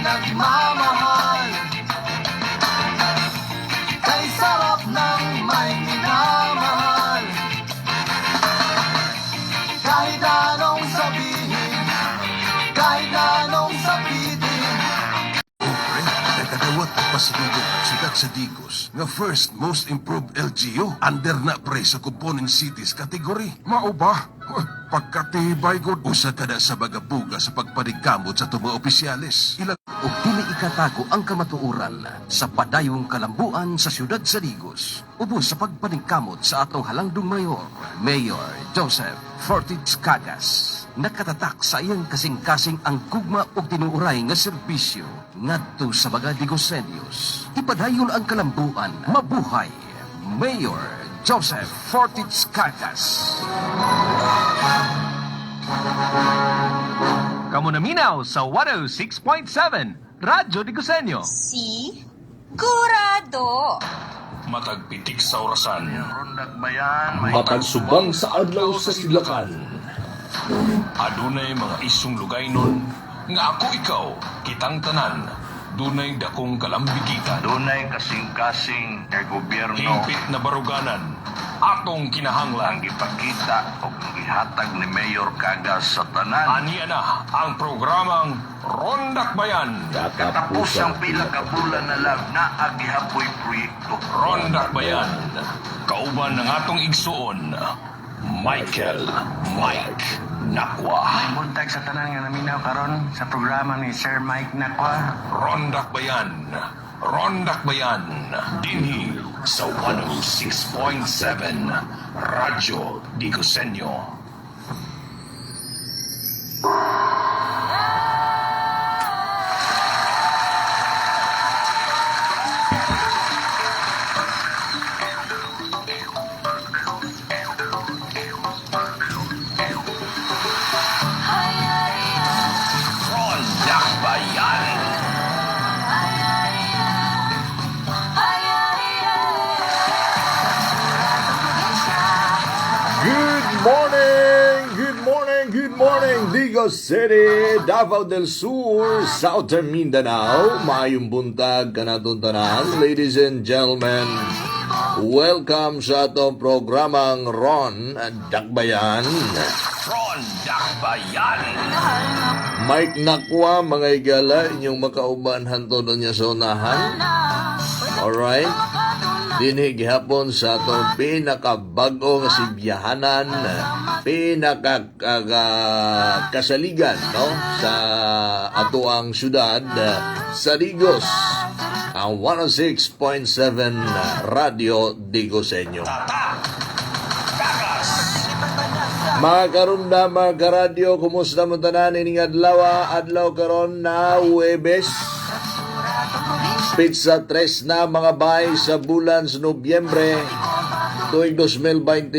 nagmamahal. Kay sarap ng may minamahal. Kahit anong sabihin, kahit anong sapitin. Pre, nakadawat og pasalubong ang siyudad sa Digos nga first most improved LGU under na, pre, sa component cities category. Mao ba? Huh, pagkatibay gud. Usa kada sa bagabuga sa pagpanigkamot sa atong mga opisyales. Ilang Ug dili ikatago ang kamatuoran sa padayong kalambuan sa siyudad sa Digos. Ubos sa pagpaningkamot sa atong halangdong mayor, Mayor Joseph Fortich Cagas. Nakatatak sa iyang kasing-kasing ang gugma ug tinuoray nga serbisyo ngadto sa mga Digosenyos. Ipadayon ang kalambuan. Mabuhay, Mayor Joseph Fortich Cagas. Kamo naminaw sa 106.7 Radyo Digosenyo. Sigurado. Matag pitik sa orasan. Matag subang sa adlaw sa sidlakan. Adunay mga isyong lugay nun nga ako, ikaw, kitang tanan dunay dakong kalambigitan. Dunay kasing-kasing kay gobyerno Hingpit na baruganan atong ang kinahanglan. Gipakita o ang gihatag ni Mayor Cagas sa tanan. Aniya na ang programang Rondak Bayan. Katapusang pila ka bulan na lang naa gihapoy proyekto. Rondak Bayan. Kauban ng atong igsuon, Michael Mike Nakwa. Buntag sa tanan nga naminaw karon sa programa ni Sir Mike Nakwa. Rondak Bayan. Rondak Bayan. Dinhi sa 106.7 Radyo Digosenyo. Rondak Bayan. Good morning! Good morning! Good morning, Digos City, Davao del Sur, Southern Mindanao. Maayong buntag kanatong tanan. Ladies and gentlemen, welcome sa atong programang Ron Dakbayan. Rondak Bayan. Mike Nakwa, mga igala, inyong makauban hantod niya sa unahan. Alright? Dinhi gihapon sa atong pinakabago nga sibyahanan, pinaka kasaligan, no, sa atoang syudad sa Digos, ang 106.7 Radio Digosenyo. Mga karunda, mga karadyo, kumusta mo tanan ining adlaw, adlaw karon na Huwebes. Petsa 3 na, mga bay, sa bulan sa Nobyembre, tuig 2022.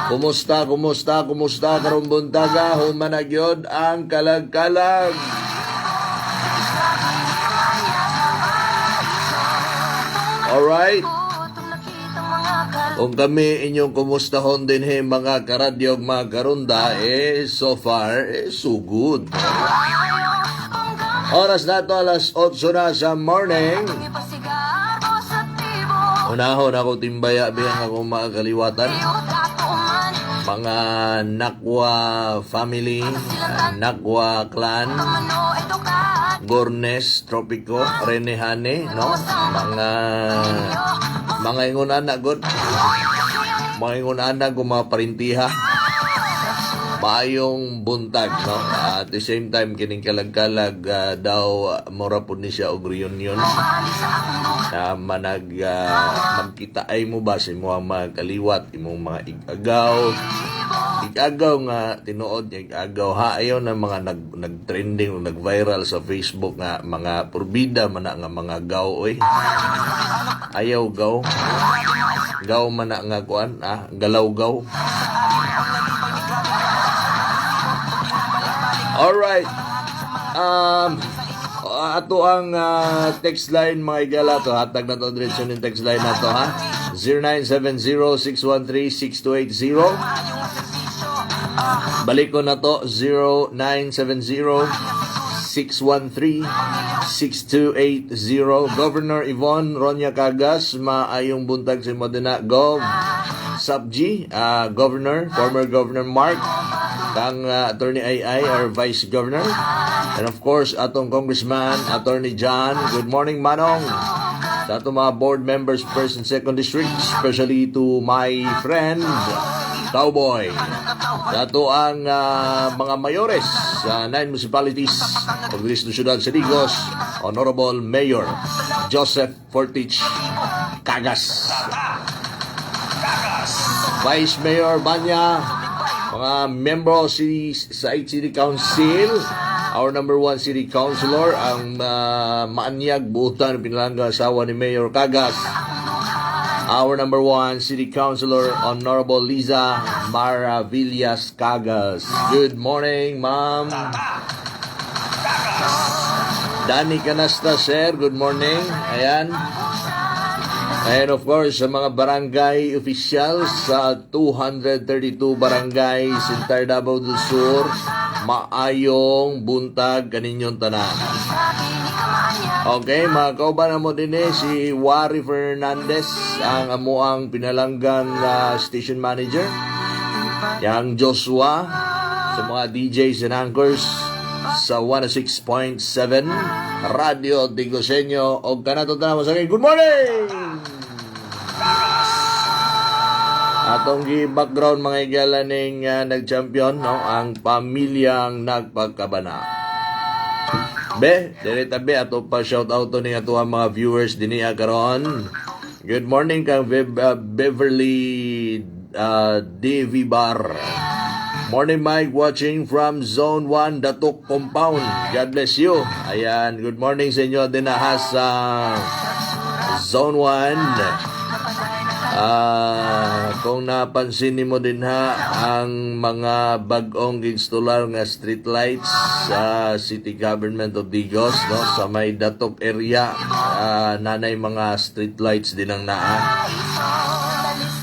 Kumusta, kumusta, kumusta karong buntaga, human na gyud ang kalag-kalag. Alright. Kung kami inyong kumustahon din he, mga karadyo, mga karunda, eh, so far, eh, so good. Oras na to, alas 8 na sa morning. Unahon ako timbaya biyang ako mga kaliwatan. Mga Nakwa family, Nakwa clan, Gornes, Tropico, Renehane, no? Mga ingon ana god. Mga ingon ana kung mga parintiha. Maayong buntag, no? At the same time, kining kalag-kalag daw mura pud ni siya og reunion na manag magkita ay mo ba sa imong mga kaliwat, imong mga igagaw, igagaw nga tinuod nga igagaw ha. Ayaw na mga nag-trending o nag-viral sa Facebook nga mga purbida man na nga mga gaw oy. Ayaw gaw, gaw man na nga kuan ah, galaw gaw. Alright. Ato ang text line, mga igala to. Hatag na to diretso ng text line na to ha. 0970-613-6280. Balik ko na to, 613-6280. Governor Yvonne Roña Cagas, maayong buntag sa imo dinha, Gov. Subg, Governor, former Governor Mark, kang Attorney II or Vice Governor. And of course, atong Congressman, Attorney John. Good morning, Manong. Sa atong mga board members, first and second district, especially to my friend, Cowboy. Sa ato ang mga mayores sa nine municipalities of this Ciudad sa Digos, Honorable Mayor Joseph Fortich Cagas. Vice Mayor Banya, mga membro city, sa 8 City Council, our number one City Councilor, ang maanyag buutan pinalangga asawa ni Mayor Cagas. Our number one City Councilor, Honorable Liza Maravillas Cagas. Good morning, ma'am. Danny Canasta, sir. Good morning. Ayan. And of course, sa mga barangay officials sa 232 barangays in Davao del Sur, maayong buntag kaninyong tanan. Okay, mga kauban mo din eh, si Wari Fernandez, ang amuang pinalanggang station manager. Yang Joshua, sa mga DJs and anchors sa 106.7 Radio Digosenyo og kanato tanan sa. Good morning! Atong gi-background, mga higala, ning nag-champion, no, ang Pamilyang Nagpagkabana. Be, dire tabi ato pa shout out to ni ato ang mga viewers dinhi karon. Good morning kang Beverly DV Bar. Morning, Mike, watching from Zone 1 Datok Compound. God bless you. Ayan, good morning sa inyo din sa Zone 1. Kung napansin nimo din ha ang mga bag-ong instalar nga street lights sa City Government of Digos, no, sa may Datok area, nanay mga street lights din ang naa.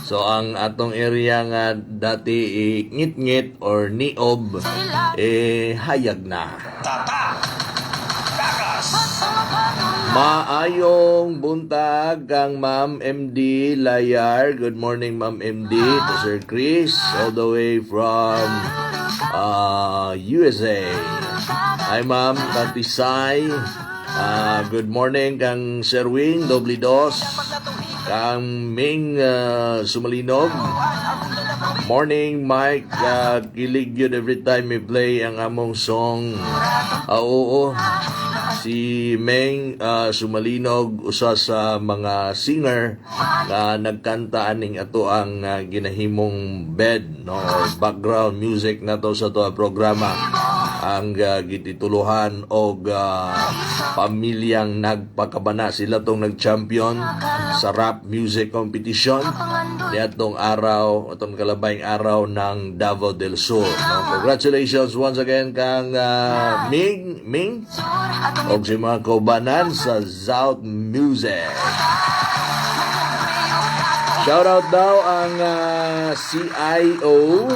So ang atong area nga dati eh, ngit-ngit or niob eh hayag na. Maayong buntag kang Ma'am MD Layar. Good morning, Ma'am MD. To Sir Chris, all the way from USA. Hi, Ma'am Katisay. Good morning kang Sir Wing Doblidos. Kang Ming Sumalinog. Morning, Mike. Kilig yun every time we play ang among song. Ah, oo. Si Meng Sumalinog, usa sa mga singer na nagkanta aning ato ang ginahimong bed, no, or background music na to sa to programa, ang gitituluhan og Pamilyang Nagpakabana. Sila tong nag-champion sa rap music competition niadtong araw, atong kalabayng araw ng Davao del Sur, no? Congratulations once again kang Ming Ming og si mga kaubanan sa Zout Music. Shout out daw ang CIO.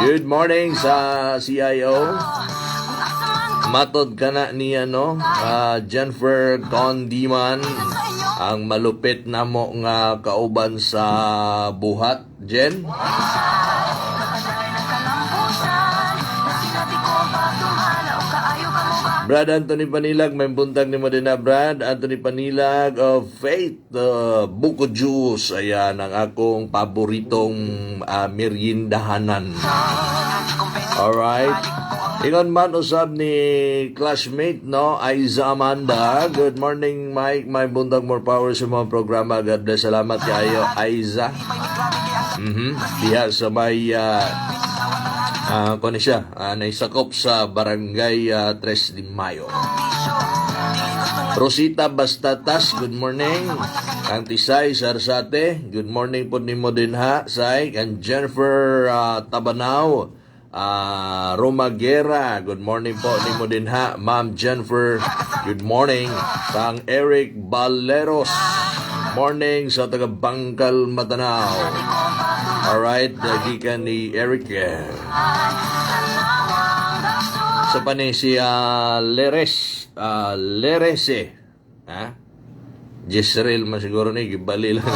Good morning sa CIO. Matod ka na niya, no? Jennifer Condiman, ang malupit na mo nga kauban sa buhat. Jen? Brad Anthony Panilag, may buntag ni mo din na, Brad. Anthony Panilag of Faith, Buko Juice. Ayan, ang akong paboritong meriendahanan. Alright. Ingon man usab ni classmate, no, Aiza Amanda. Good morning, Mike. May buntag, more power sa mga programa. God bless. Salamat kaayo, Aiza. Diha sa may kuno siya, naisakop sa Barangay 3 de Mayo. Rosita Bastatas, good morning. Kang Tisay Sarsate, good morning po nimo din ha, Say. Kang Jennifer Tabanao, Roma Guerra, good morning po nimo din ha. Ma'am Jennifer, good morning. Kang Eric Baleros, morning sa taga Bangkal, Matanao. Alright, gikan ni Eric. Sa pa ni si Leres, Lerese. Ha? Jezreel man siguro ni, gibali lang.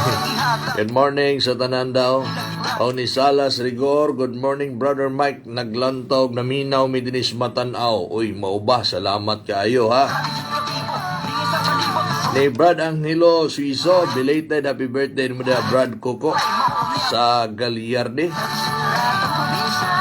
Good morning sa tanan daw. O ni Salas Rigor, good morning, Brother Mike. Naglantaw, naminaw mi dinis matanaw. Uy, mauba, salamat kaayo ha. Ni Brad Angelo Suizo, belated happy birthday mo da, Brad Coco, sa Gagliardi. Probinsya,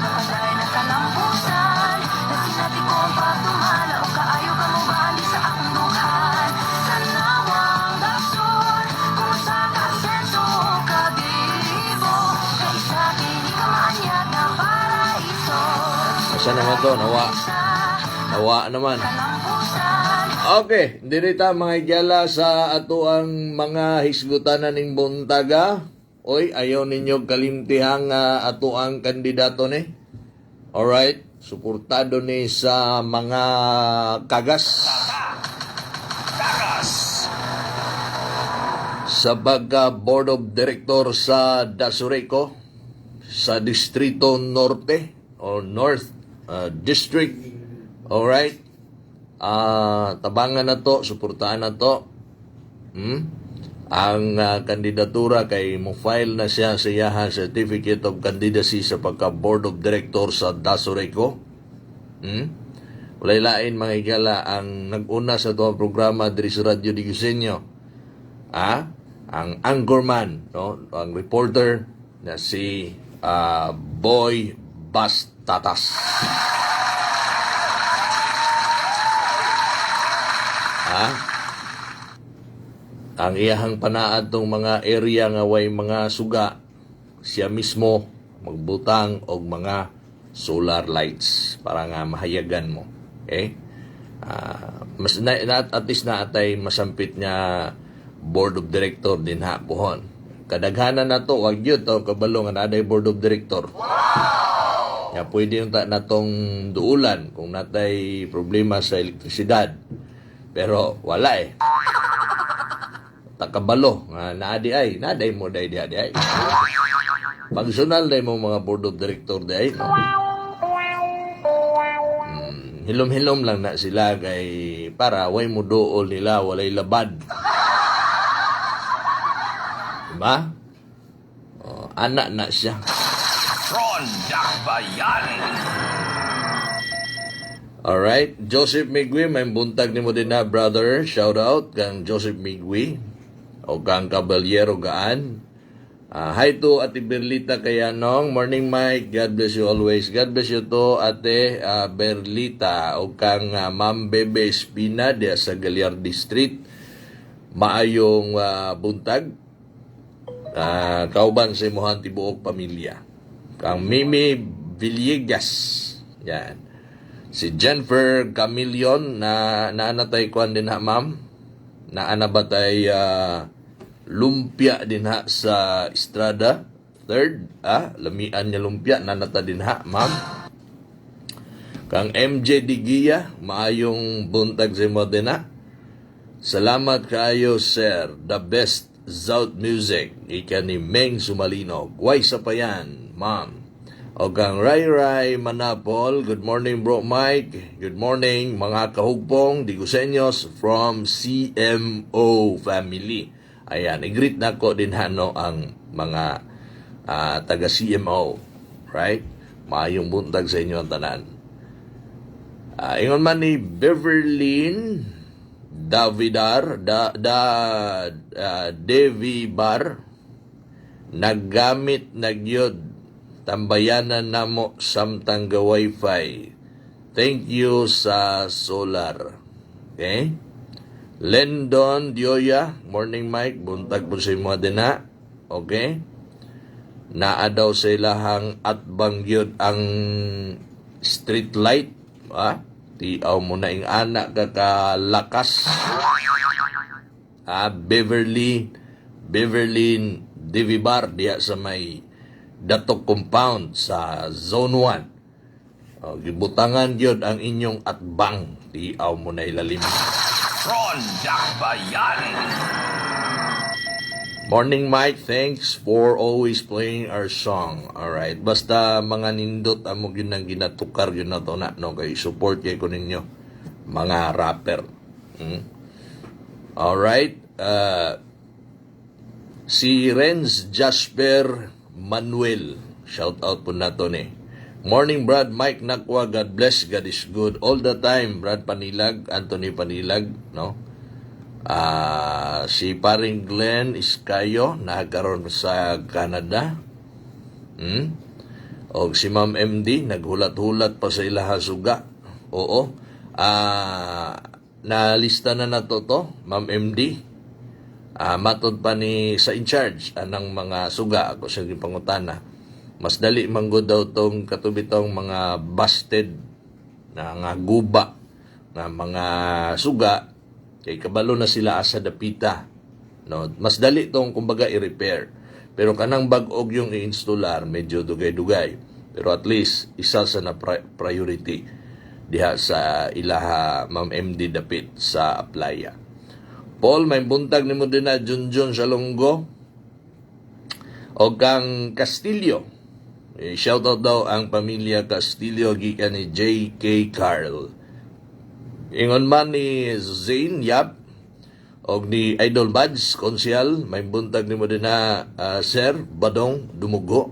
napaday na kalambusan. Nasinati ko ang pagdumala o kaayo ka mo ba sa akong dughan. Tanawang dasol, kung sa kasenso kabibo, kaysa kini ka maanyag na paraiso. Asa naman to? Nawa. Nawa naman. Kalambusan. Okay, dirita mga higala sa ato ang mga hisgutanan ning buntaga. Oy, ayaw ninyo kalimtihang ato ang kandidato ni. Alright, suportado ni sa mga kagas. Kagas! Sa pagka Board of Director sa Dasureco sa Distrito Norte o North District. Alright. Tabangan na to, suportahan na to. Ang kandidatura kay mo file na siya sa iyahang certificate of candidacy sa pagka Board of Director sa Dasureco. Walay lain, mga higala, ang nag-una sa tuwang programa diri sa Radyo Diguseño. Ang anchorman, no? Ang reporter na si Boy Bastatas. Ang iyahang panaad tong mga area nga way mga suga, siya mismo magbutang og mga solar lights para nga mahayagan mo. Okay? Mas na, at least na atay masampit nga board of director din ha puhon. Kadaghanan na to, wag yun to kabalo nga naday board of director. Ya pwede yung ta natong duulan kung natay problema sa elektrisidad. Pero wala eh. Takabalo nga naa di ay, naday mo day di ay. Pagsunal day mo mga board of director di ay. No? Hilom-hilom lang na sila kay para way mo duol nila, walay labad. Diba? Oh, anak na siya. Ron Dakbayan! Alright, Joseph Migwi, may buntag nimo din na, brother. Shout out kang Joseph Migwi o kang Caballero Gaan. Hi to Ate Berlita Kayanong. Morning, Mike. God bless you always. God bless you to Ate Berlita o kang Ma'am Bebe Espina diya sa Gagliardi Street. Maayong buntag. Kauban sa imuhang tibuok pamilya. Kang Mimi Villegas. Yan. Si Jennifer Camilion na naanatay kuan din ha, ma'am. Naana ba tay lumpia din ha sa Estrada? Third, lamian niya lumpia nanata din ha, ma'am. Kang MJ Digia, maayong buntag sa imo din ha. Salamat kaayo, sir. The best Zout Music. Ika ni Meng Sumalinog. Way sa payan, ma'am. O kang Ray Ray Manapol, good morning, Bro Mike. Good morning, mga kahugpong Diguseños from CMO family. Ayan, i-greet na ko din hano ang mga taga CMO. Right? Maayong buntag sa inyo ang tanan. Ingon man ni Beverlyn Davidar da, da Devi Bar, naggamit nagyod tambayanan namo samtang ga wifi. Thank you sa solar. Okay? Lendon Dioya, morning, Mike, buntag po sa imo din ha. Okay? Naa daw sa ilahang atbang gyud ang street light, ah? Tiaw mo na ing anak ka kalakas. Beverly Beverly Divibar diya sa may Datok Compound sa Zone 1. Oh, gibutangan gyud ang inyong atbang. Tiaw mo na ilalim. Ron Dakbayan! Morning, Mike, thanks for always playing our song. All right. Basta mga nindot amo gyud nang ginatukar gyud nato na, no, kay support kay ko ninyo mga rapper. All right. Si Renz Jasper Manuel. Shout out po nato ni. Morning, Brad Mike Nakwa. God bless. God is good all the time. Brad Panilag, Anthony Panilag, no? Ah, si paring Glenn Iskayo nagkaroon sa Canada. Og si Ma'am MD naghulat-hulat pa sa ilaha suga. Oo. Ah, nalista na nato to, Ma'am MD. Ah, matod pa ni sa in charge anang mga suga ako sa gipangutana. Mas dali manggod daw tong katubitong mga busted na nga guba nga mga suga kay kabalo na sila asa dapita, no? Mas dali tong kumbaga i-repair, pero kanang bag-og yung i-installar medyo dugay-dugay, pero at least isa sa na priority diha sa ilaha, Ma'am MD, dapit sa Aplaya. Paul, may buntag nimo din na Junjun sa Longgo o kang Castillo. Eh, shout out daw ang pamilya Castillo gikan ni J.K. Carl. Ingon man ni Zane Yap og ni Idol Buds Konsyal, may buntag nimo din na Sir Badong Dumugo,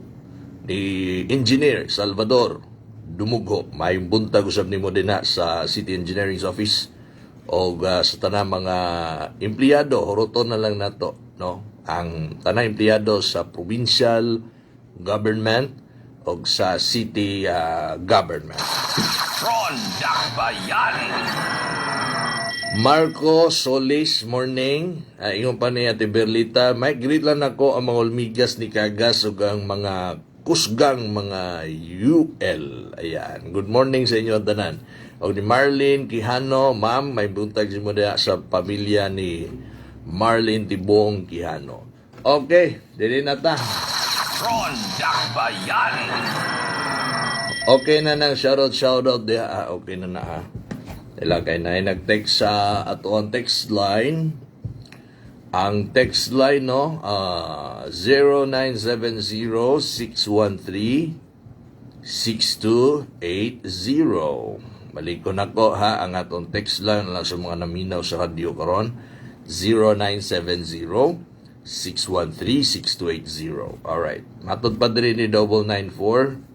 ni Engineer Salvador Dumugo. May buntag usab nimo din na sa City Engineering Office og sa tanang mga empleyado, horoton na lang nato, no, ang tanang empleyado sa provincial government og sa city government. Ronda Bayan. Marco Solis, morning. Ingon pa ni Ate Berlita, Mike, greet lang ako ang mga olmigas ni Kagas ug ang mga kusgang mga UL. Ayan. Good morning sa inyo tanan. Og ni Marlene Quijano, ma'am, may buntag si mo diha sa pamilya ni Marlene Tibong Quijano. Okay, dili na ta. Ronda Bayan. Okay na nang shoutout shoutout diha. Ah, okay na na ha. Ila kay na nag-text sa ato ang text line. Ang text line, no, 0970 613 6280. Balik ko na ko ha ang atong text line lang sa mga naminaw sa radyo karon, 0970 613 6280. Alright. Matod pa diri ni 994.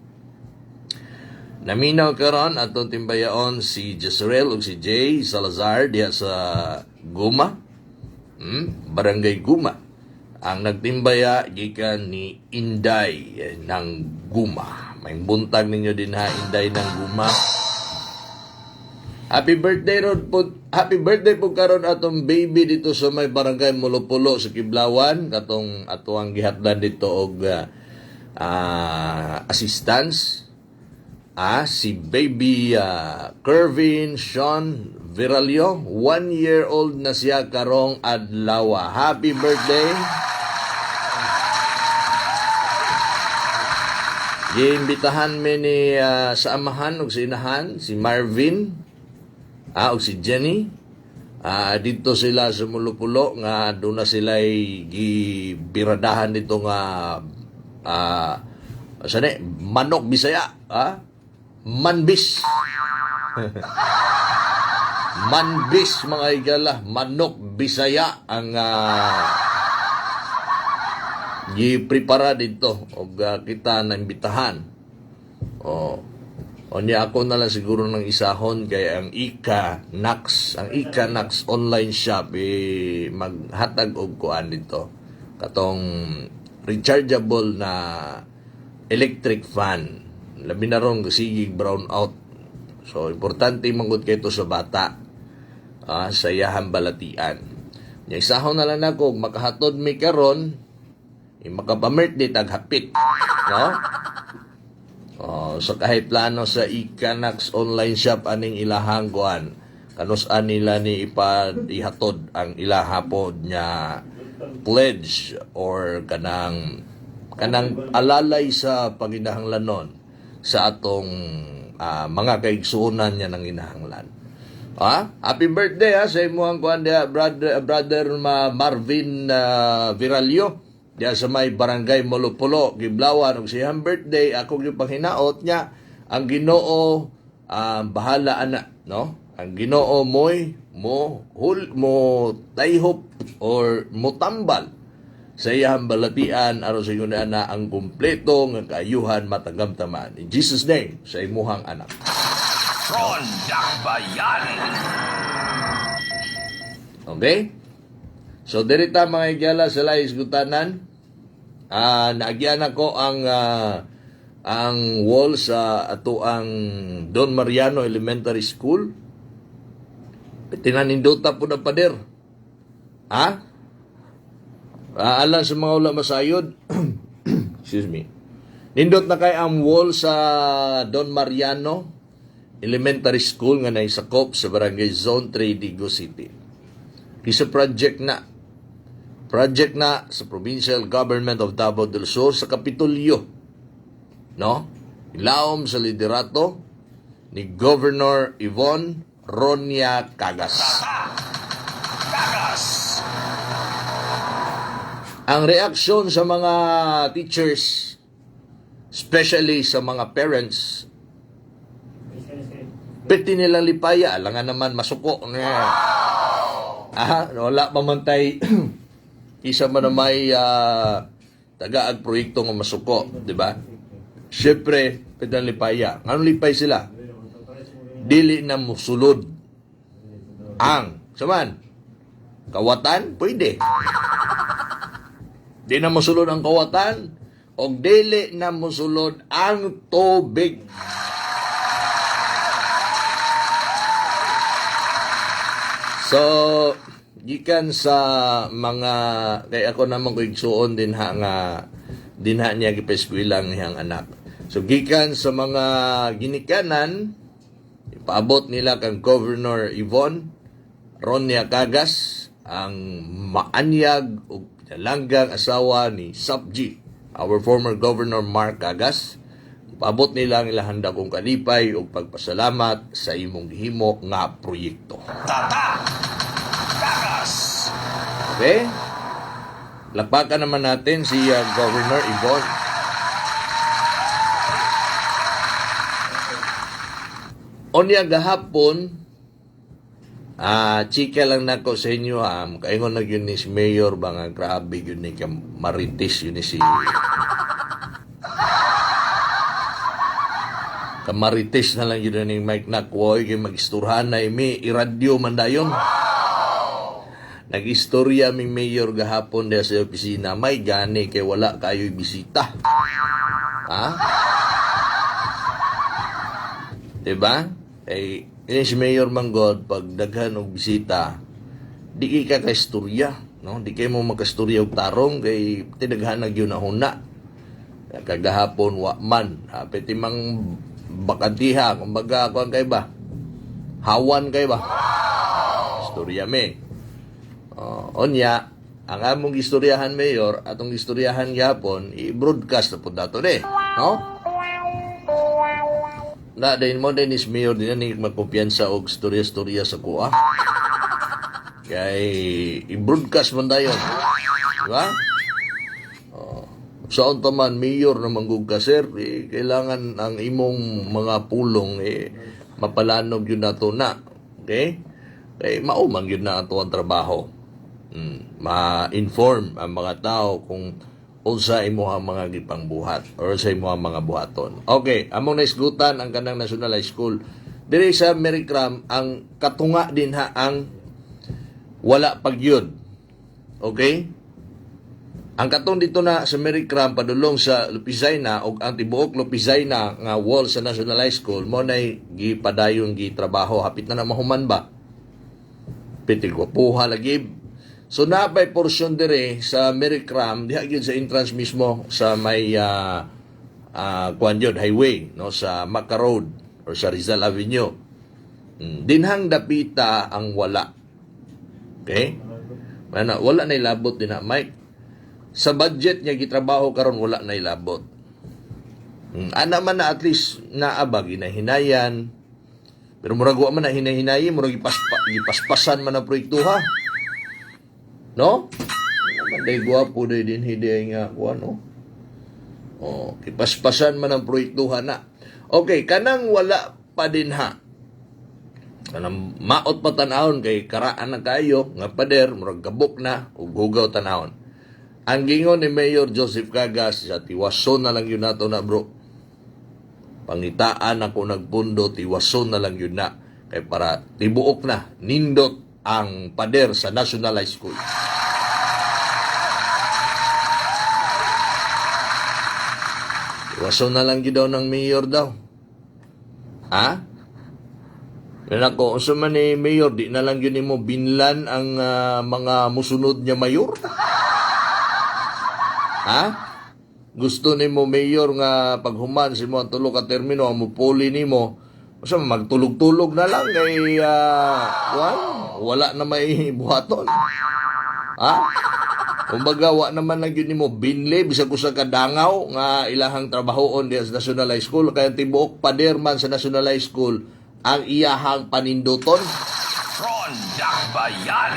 Naminaw karon atong timbayaon si Jezreel ug si Jay Salazar diha sa Guma. Barangay Guma. Ang nagtimbaya gikan ni Inday ng Guma. May buntag ninyo din ha, Inday ng Guma. Happy birthday rod po, happy birthday po karon atong baby dito sa may barangay Mulupulo sa Kiblawan, katong ato ang gihatdan dito og assistance. Ah, si baby Kervin Sean Viralio, 1 year old na siya karong adlaw. Happy birthday! Giimbitahan mi ni sa amahan ug sa inahan, si Marvin ug si Jenny. Ah, dito sila sa Mulupulo nga doon na sila gibiradahan dito nga sa ni manok Bisaya, manbis. Manbis, mga higala, manok Bisaya ang giprepara dito og kita na imbitahan. Oh. O niya ako na lang siguro ng isahon kay ang Ika Nax online shop eh, maghatag og kuan dito. Katong rechargeable na electric fan. Labi na ron sige brown out. So importante manggod kay to sa bata. Ah, sa iyahang balatian. Nya isahon na lang nako makahatod mi karon eh, makapamert di tag hapit. No? Oh, sa kahit plano sa Icanax online shop aning ilahang kuan. Kanus-an nila ni ipa ihatod ang ilaha pod niya pledge or kanang kanang alalay sa panginahanglanon sa atong mga kaigsuonan niya ng inahanglan. Ha? Happy birthday ha sa imuhang kuan diha, brother, brother Marvin Viralio diha sa may barangay Molopulo, Giblawan. Ug siyang birthday ako gyud panghinaot niya ang Ginoo bahala ana, no? Ang Ginoo moy mo hul mo tayhop or motambal sa iyang balatian aron sa ingon ana ang kumpleto nga kaayuhan matagamtaman. In Jesus name, sa imuhang anak. Ronda Bayan. Okay? So dirita mga higala sa Lais Gutanan, naagyan ako ang wall sa ato ang Don Mariano Elementary School. Tinanindota po na pader. Ha? Alang sa mga wala masayod. Excuse me. Nindot na kay ang wall sa Don Mariano Elementary School nga naisakop sa Barangay Zone 3, Digos City. Kisa project na. Project na sa Provincial Government of Davao del Sur sa Kapitolyo. No? Ilaom sa liderato ni Governor Yvonne Ronia Cagas. Cagas. Ang reaksyon sa mga teachers, especially sa mga parents, pwede nilang lipaya, alangan naman masuko. Ah, wala pa man tay isa man na may tagaag proyekto nga masuko, di ba? Siyempre, pwede ang lipaya. Nganong lipay sila? Dili na musulod ang, saman, kawatan, pwede. Di na musulod ang kawatan, o dili na musulod ang tubig. So, gikan sa mga, kay ako naman ko igsuon din ha nga, din ha niya gipaeskwela ang iyang anak. So, gikan sa mga ginikanan, ipaabot nila kang Governor Yvonne Ronia Cagas, ang maanyag ug pinalanggang asawa ni Sapji, our former Governor Mark Cagas. Ipaabot nila ang ilang dakong kalipay ug pagpasalamat sa imong gihimo nga proyekto. Tata Cagas. Okay? Lakpakan naman natin si Governor Yvonne. Onya gahapon, chika lang nako sa inyo ha. Kaingon na yun ni si Mayor ba nga grabe yun ni ka Marites yun ni si Kamarites na lang yun ni Mike Nakwoy kay magisturhan na imi iradyo man dayon. Nag-istorya mi Mayor gahapon diha sa opisina, may gani kay wala kayo'y bisita. Ha? Diba? Eh, ini si Mayor Manggod, pag daghan og bisita, di kay ka kaistorya, no? Di kay mo makastorya og tarong kay tinaghan na gyud na huna. Kagahapon wa man. Ha, pwede mang bakantiha, kumbaga kuan kay ba? Hawan kay ba? Istorya me. Onya, ang among istoryahan Mayor, atong istoryahan gihapon, i-broadcast na pud nato ni, no? Na din mo din is Mayor din ni magkumpiyansa og istorya-istorya sa kuha. Kay i-broadcast man dayon. Di ba? Sa unta man mayor na manggug ka sir, eh, kailangan ang imong mga pulong eh, mapalanog yun nato na. Okay? Kay mao man yun na ato ang trabaho. Ma-inform ang mga tao kung unsa imo ang mga gipangbuhat or sa imo ang mga buhaton. Okay, among naisgutan ang kanang National High School. Diri sa Mericram ang katunga din ha ang wala pagyud. Okay? Ang katong dito na sa Mericram padulong sa Lupizayna og ang tibuok Lupizayna nga wall sa National High School mo nay gipadayon gitrabaho hapit na na mahuman ba. Piti gwapuha lagi. So napay portion dire sa Mericram diha gyud sa entrance mismo sa may kuan yun, highway no sa Maca Road or sa Rizal Avenue. Dinhang dapita ang wala. Okay? Wala, wala na ilabot din na Mike. Sa budget niya gitrabaho karon wala na ilabot. Ana man na at least naaba ginahinayan. Pero murag wa man na hinay-hinayi, murag gipaspasan man ang proyekto ha. No? Naman day gwapo day din hidi nga kuan no. Oh, gipaspasan man ang proyektuhan na. Okay, kanang wala pa din ha. Kanang maot pa tan-awon kay karaan na kayo nga pader murag gabok na ug hugaw tan-awon. Ang gingon ni Mayor Joseph Cagas sa tiwason na lang yun nato na, bro. Pangitaan ako nagpundo, tiwason na lang yun na kay para tibuok na nindot ang pader sa National High School. Tiwason na lang yun daw ng mayor daw. Ha? Yan ako, unsa man ni mayor, di na lang yun mo binlan ang mga musunod niya mayor? Ha? Gusto nimo mayor nga paghuman si mo ang tulo ka termino ang mupuli nimo, unsa man, magtulog-tulog na lang kay kuan, wala na may buhaton. Ha? Kumbaga wa naman lang yun nimo binli bisag usa ka dangaw nga ilahang trabahoon diha sa National High School kay ang tibuok pader man sa National High School ang iyahang paninduton. Ronda Bayan.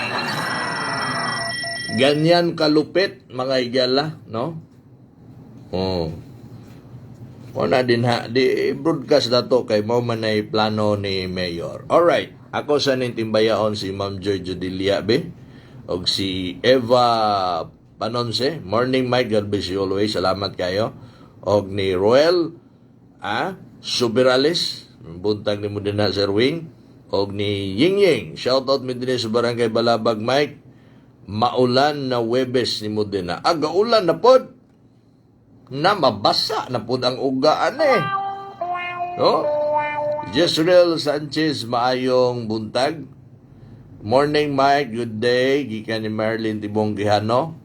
Ganyan kalupit mga higala, no? Oh. Wala din ha, di broadcast na to kay mao man ay plano ni Mayor. Alright, ako sa ning timbayaon si Ma'am Joy Judilia be og si Eva Panonse. Morning Mike, God bless you always. Salamat kayo. Og ni Roel Subirales, buntag nimo din na Sir Wing. Og ni Ying Ying, shout out mi dinhi sa Barangay Balabag Mike. Maulan na Webes ni mo din na. Aga ulan na pod. Na mabasa na pod ang ugaan eh. No? Jezreel Sanchez, maayong buntag. Morning Mike, good day. Gikan ni Marilyn Tibong Gihano.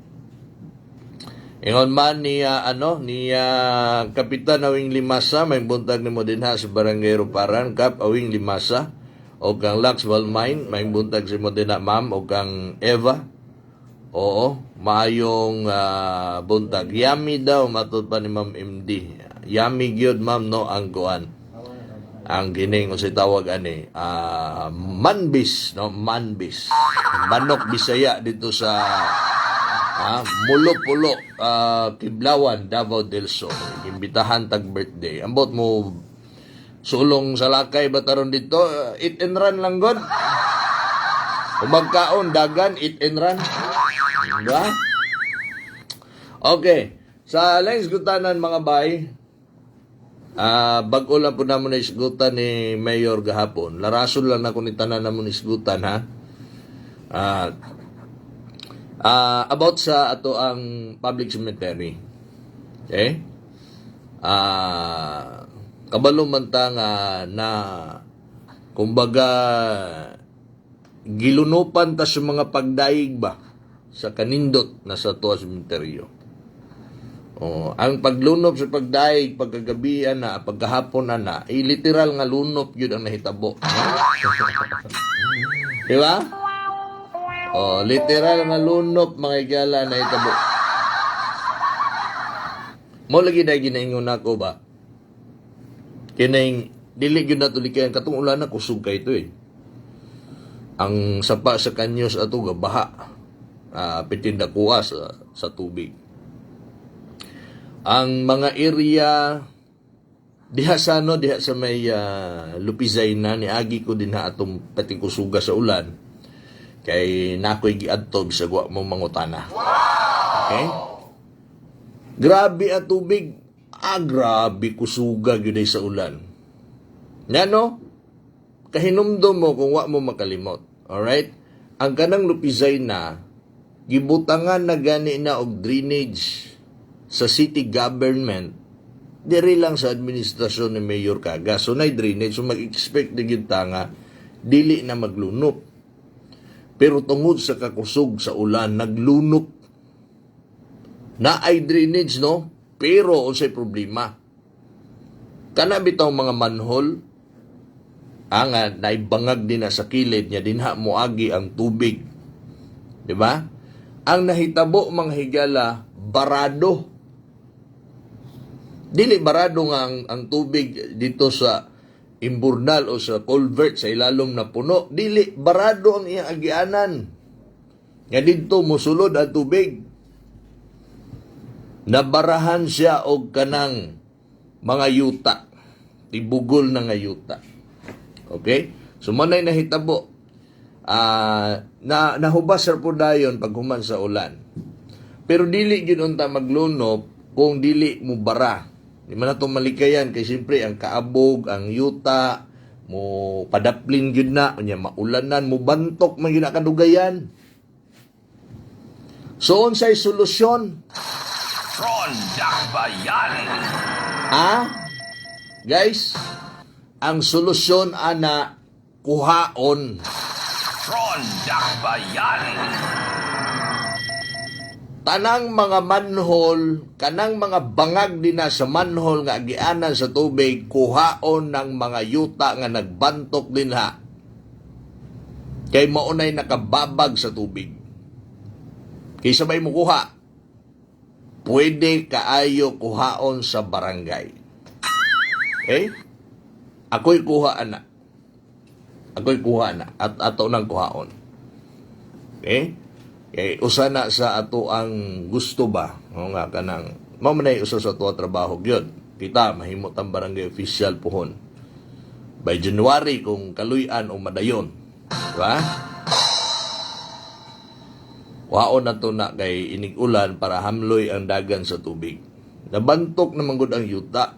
Ingon man ni ano ni Kapitan Awing Limasa, may buntag nimo dinha sa Barangay Ruparan, Kap Awing Limasa. O kang Lux Valmine, may buntag si mo dinha ma'am, o kang Eva. Oo, maayong buntag. Yummy daw matud pa ni Ma'am MD. Yummy gyud ma'am no ang kuan. Ang kining unsay tawag ani, manbis no, manbis. Manok Bisaya dito sa Mulo-Pulo, Kiblawan, Davao del Sur. Imbitahan tag birthday. Ambot mo sulong salakay ba taron dito? Eat and run lang god. Kung magkaon dagan, eat and run. Diba? Okay. Sa laing isgutanan mga bay, bag-o lang po namo na isgutan ni Mayor gahapon. Larason lang nako ni tanan namo ni isgutan ha. About sa ato ang public cemetery. Okay? Kabalo man ta nga na kumbaga gilunupan ta sa mga pagdaig ba sa kanindot na sa tuwa sementeryo. Oh, ang paglunop sa pagdaig pagkagabi na, pagkahapon na na, literal nga lunop yun ang nahitabo. No? Di ba? Oh, literal nga lunop mga higala nahitabo. Mo lagi na ginaingon nako ba? Kining dili gyud nato likayan katong ulan na kusog kay ito eh. Ang sapa sa kanyos ato gabaha. Pitin dakuha sa tubig. Ang mga area diha sa ano, diha sa may Lupizayna ni agi ko din ha atong pati kusuga sa ulan kay nakoy giadto bisag wa mo mangutana. Okay? Grabe ang tubig. Grabe kusuga gyud ay sa ulan. Ngano? Kahinumdom mo kung wa mo makalimot. Alright? Ang kanang Lupizayna gibutangan na gani na og drainage sa city government diri lang sa administrasyon ni Mayor Cagas. So, nay drainage. So, mag-expect na gyud ta nga dili na maglunop. Pero tungod sa kakusog sa ulan, naglunop. Na ay drainage, no? Pero unsay problema? Kana bitaw mga manhole, ang naibangag din na sa kilid niya, dinha moagi ang tubig. Di ba? Ang nahitabo mga higala, barado. Dili barado nga ang tubig dito sa imburnal o sa culvert sa ilalom na puno. Dili, barado ang iyang agianan. Nga didto mosulod ang tubig. Nabarahan siya og kanang mga yuta. Tibugol na nga yuta. Okay? So manay nahitabo. Na nahubas ra po dayon paghuman sa ulan. Pero dili gyud unta maglunop kung dili mo bara. Di man nato malikayan kay siyempre ang kaabog, ang yuta mo padaplin gyud na, unya maulanan, mo bantok man gyud na kadugayan. So unsay solusyon? Ronda Bayan. Ha? Guys, ang solusyon ana kuhaon. Ronda Bayan. Tanang mga manhole, kanang mga bangag din na sa manhole nga agianan sa tubig, kuhaon ng mga yuta nga nagbantok din ha. Kay maunay nakababag sa tubig. Kaysa may mukuha, pwede kaayo kuhaon sa barangay. Okay? Ako'y kuha ana. Ako'y kuha ana. At ato nang kuhaon. Okay? Kay usa na sa ato ang gusto ba? O nga kanang mao man usa sa ato trabaho gyud. Kita mahimot ang barangay official pohon. By January kung kaluy-an o madayon. Diba? Waon na to na kay inig ulan para hamloy ang dagan sa tubig. Nabantok naman gud ang yuta.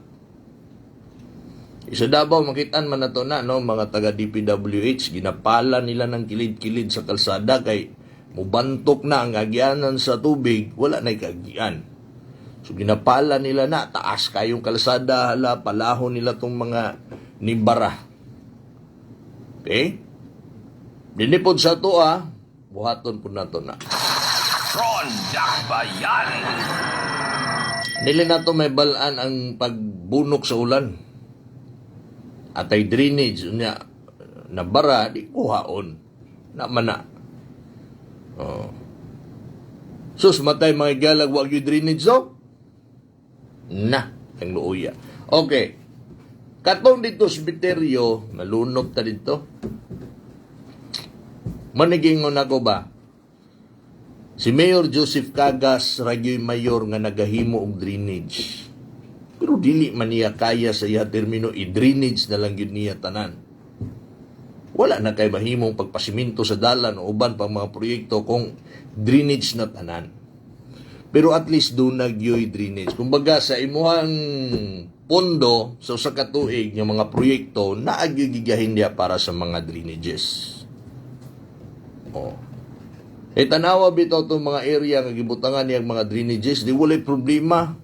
Isa Davao makitaan man nato na no mga taga DPWH ginapala nila ng kilid-kilid sa kalsada kay mubantok na ang agyanan sa tubig, wala na kagian. So ginapala nila na taas kayong kalsada, hala palahon nila tong mga nibara. Okay? Dinipod sa to ah, buhaton po nato na. Ronda Bayan. Dili nato may balaan ang pagbunok sa ulan. Atay drainage unya nabara di kuhaon. Na man na. Oh. Sus matay mga galag wag yung drainage do. Na, ang luoya. Okay. Katong dito sa Biteryo, nalunop ta dito. Manigingon ako ba? Si Mayor Joseph Cagas ragyoy mayor nga nagahimo og drainage. Pero dili man niya kaya sa iya termino i-drainage na lang gyud niya tanan. Wala na kay mahimong pagpasiminto sa dalan o uban pang mga proyekto kung drainage na tanan. Pero at least doon nagyoy drainage. Kumbaga sa imuhang pondo sa usa ka tuig nga mga proyekto naa gyud gigahin diya para sa mga drainages. Oh. E tanawa bitaw itong mga area nga gibutangan niyang mga drainages, di walay problema.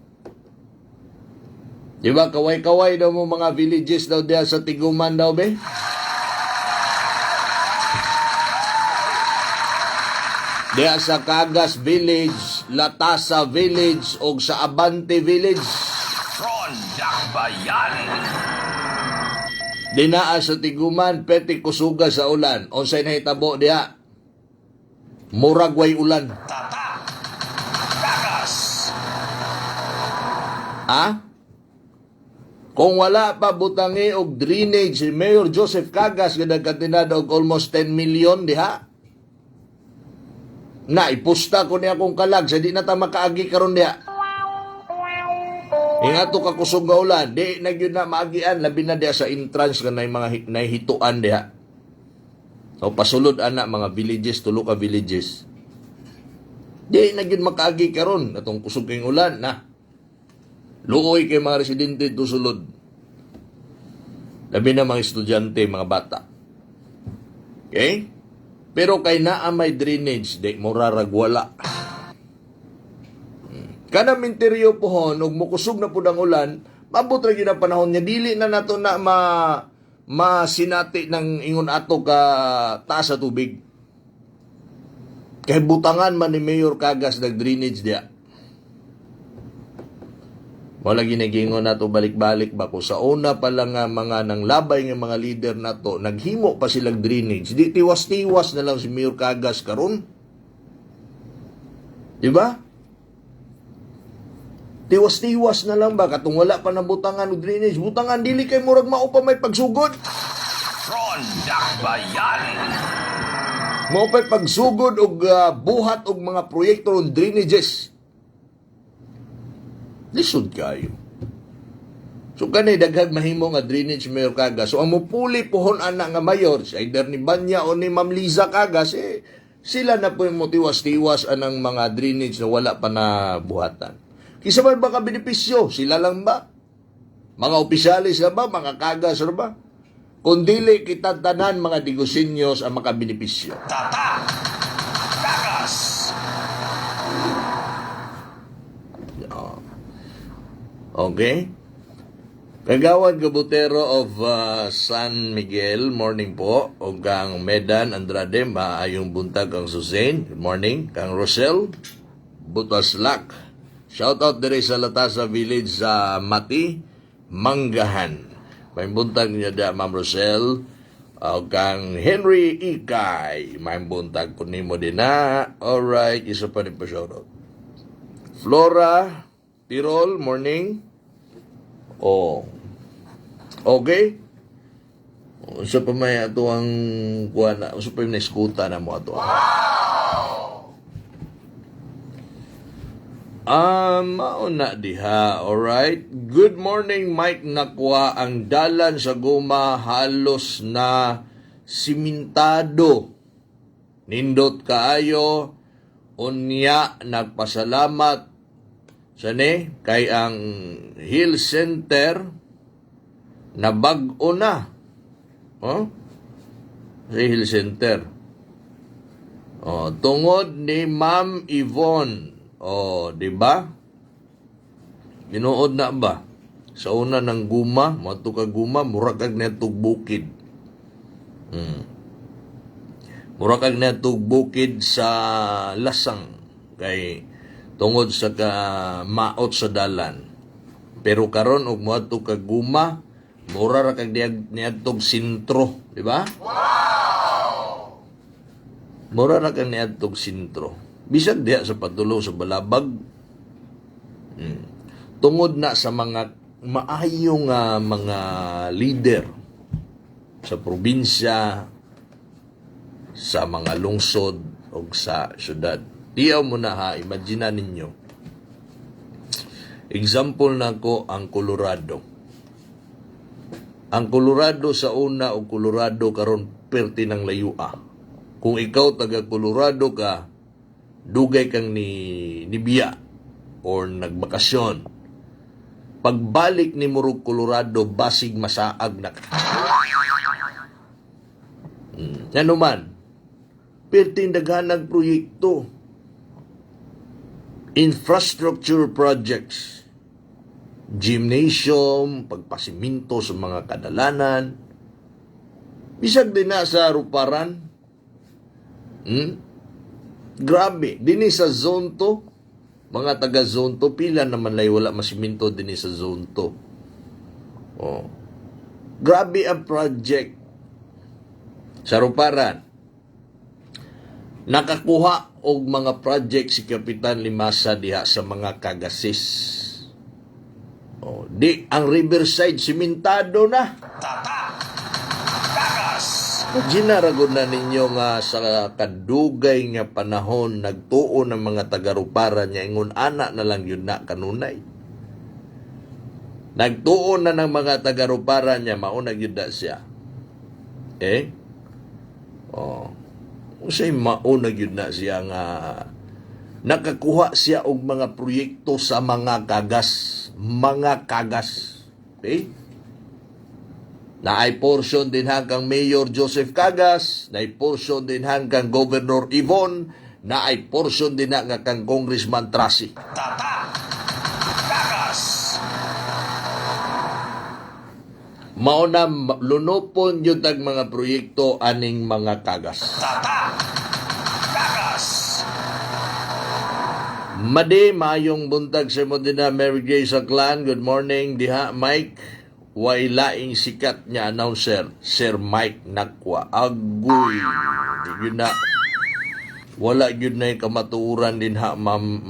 Di ba kaway-kaway daw mo mga villages daw diya sa Tiguman daw be? Diya sa Cagas Village, Latasa Village, o sa Abante Village. Ronda Bayan. Dinaa sa Tiguman, peti kusuga sa ulan. Unsay nahitabo diha? Murag way ulan. Tatak. Cagas. Ha? Kung wala pa butangi og drainage si Mayor Joseph Cagas nga nagkantinada og almost 10 million diha. Na ipusta ko niya akong kalag sa di na ta makaagi karon diha. Ingato ka kusog nga ulan, di na gyud na maagian labi na diha sa entrance nga nay mga nahituan diha. So pasulod ana mga villages, tulo ka villages. Di na gyud makaagi karon atong kusog kayong ulan na. Luoy kay mga residente dito sulod. Labi na mga estudyante, mga bata. Okay? Pero kay naa may drainage, di murarag wala. Kana minteryo pohon ug mokusog na pud ang ulan, maabot ra gyud ang panahon nga dili na nato na ma masinati ng ingon ato ka taas sa tubig. Kay butangan man ni Mayor Cagas nag drainage diya. Wala ginagingon nato balik-balik ba ko sa una pa lang nga mga nang labay nga mga leader nato naghimo pa silang drainage. Di tiwas-tiwas na lang si Mayor Cagas karon. Di ba? Tiwas-tiwas na lang ba katong wala pa nabutangan og drainage, butangan, dili kay murag mao pa may pagsugod. Ronda Bayan. Mao pa'y pagsugod og buhat og mga proyekto og drainages. Lisod kayo. So kani daghang mahimo nga drainage, Mayor Cagas. So ang mupuli pohon ana nga mayor, si either ni Banya o ni Ma'am Liza Cagas, eh, sila na po yung motiwas-tiwas anang mga drainage na wala pa na buhatan. Kisa man ba ka benepisyo? Sila lang ba? Mga opisyalis na ba? Mga Cagas na ba? Kung dili kita tanan mga Digusenyos ang makabenepisyo. Tatak Cagas. Oh. Okay? Kagawad Gabutero of San Miguel, morning po. O kang Medan Andrade, maayong buntag kang Susan. Good morning. Kang Rosel, Butaslak. Shout out dire sa Latasa Village sa Mati, Manggahan. May buntag niya da, Ma'am Rosel. O kang Henry Ikay, may buntag po nimo din na. Alright, isa pa rin po shoutout. Flora Tirol, morning. Oh. Okay. Unsa pa may ato ang kuan na, unsa pa yung naiskuta na mo ato? Wow! Mauna diha. Alright. Good morning, Mike Nakwa. Ang dalan sa Guma halos na simintado. Nindot kaayo. Unya nagpasalamat sa ni kay ang Hill Center na bag-o na. Oh? Sa Hill Center. Oh, tungod ni Ma'am Yvonne. Oh, di ba? Tinuod na ba? Sa una ng Guma, moadto ka Guma, mura kag niadtog bukid. Mura kag niadtog bukid sa Lasang kay tungod sa ka maot sa dalan. Pero karon og moadto ka Guma, mura ra kag niadtog sentro, di ba? Wow! Mura ra kag niadtog sentro. Bisag diha sa padulong sa Balabag. Tungod na sa mga maayong mga leader sa probinsya, sa mga lungsod o sa syudad. Tiyaw mo na ha, imagine ninyo. Example na ko ang Colorado. Ang Colorado sa una o Colorado karon perti ng layua. Kung ikaw taga Colorado ka, dugay kang ni nibiya or nagbakasyon. Pagbalik ni Murug Colorado, basig masaag na ka. Ano man, perting daghanag proyekto. Infrastructure projects. Gymnasium, pagpasiminto sa mga kadalanan. Bisag din na sa Ruparan. Grabe. Dini sa Zone 2, mga taga Zone 2, pila naman lay wala masiminto dini sa Zone 2. Oh. Grabe ang project sa Ruparan. Nakakuha og mga project si Kapitan Limasa diha sa mga Kagasis. Oh, di ang Riverside simentado na. Tatak Cagas. Ginaragod na ninyo nga sa kadugay nga panahon nagtuo ng mga taga-Ruparan niya ingon ana na lang yun na kanunay. Nagtuo na ng mga taga-Ruparan niya, mauna yun na siya. Eh? Oh. Unsay mauna yun na siya nga nakakuha siya og mga proyekto sa mga Kagas, mga Kagas. Okay? Naay portion din hanggang Mayor Joseph Cagas, naay portion din hanggang Governor Yvonne, naay portion din hanggang kang Congressman Tracy. Tatak Cagas. Mao na lunupon yun tag mga proyekto aning mga Kagas. Tatak Cagas. Madi, maayong buntag sa mo din na Mary Grace Aklan. Good morning diha, Mike. Way laing sikat niya announcer, Sir Mike Nakwa. Agoy. Yun na. Wala gyud na kamatuoran din ha, Ma'am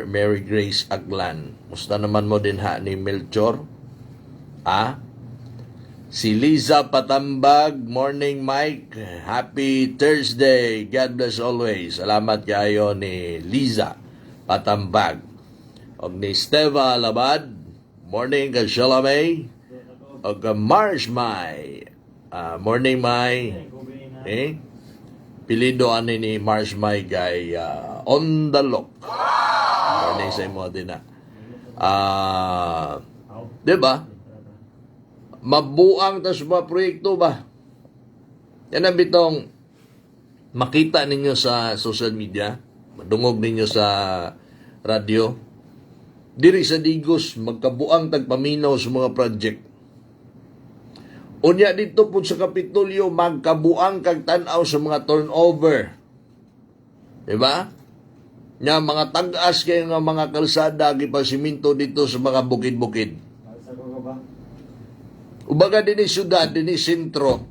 Mary Grace Aglan. Musta naman mo din ha ni Melchor? Ah? Si Liza Patambag, morning, Mike. Happy Thursday. God bless always. Salamat kayo ni Liza Patambag. Og ni Steva Labad, morning ka Shalomay. Og ka Mars Mai. Ah, morning, Mai. Eh? Pilido ani ni Mars Mai kay on the look. Morning sa imo din na. Ah, 'di ba? Mabuang tas mga proyekto ba? Yan ang bitong makita ninyo sa social media, madungog ninyo sa radyo. Diri sa Digos, magkabuang tagpaminaw sa mga project. Unya dito po sa Kapitolyo, magkabuang kag tan-aw sa mga turnover. Diba? Nya mga tag-as kayo nga mga kalsada gipasiminto dito sa mga bukid-bukid. Ubaga dinhi syudad, dinhi sentro.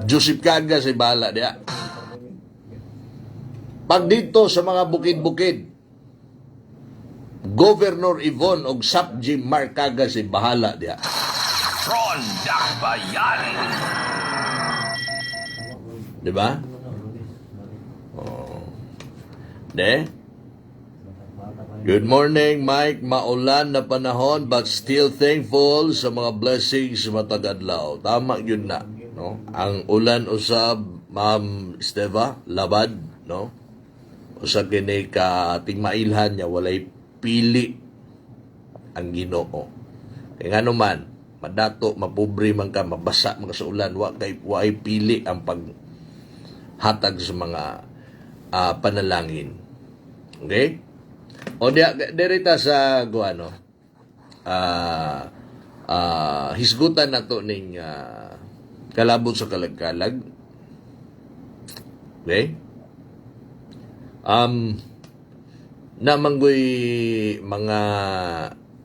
Joseph Cagas ay bahala diya. Pag dito sa mga bukid-bukid, Governor Yvonne og Sapji Mark Cagas ay bahala diya. Ronda Bayan. Di ba? Oh. De? Good morning, Mike. Maulan na panahon but still thankful sa mga blessings matag adlaw. Tama yun na, no? Ang ulan usab, Ma'am Steva, labad, no? Usa kini ka tingmailhan niya, walay pili ang Ginoo. Kay ngano man, madato, mapobre man ka, mabasa man ka sa ulan, wa kay waay pili ang paghatag sa mga panalangin. Okay? O diya, dirita sa guano. Hisgutan nato ning kalabot sa kalagkalag. Okay? Namanggoy mga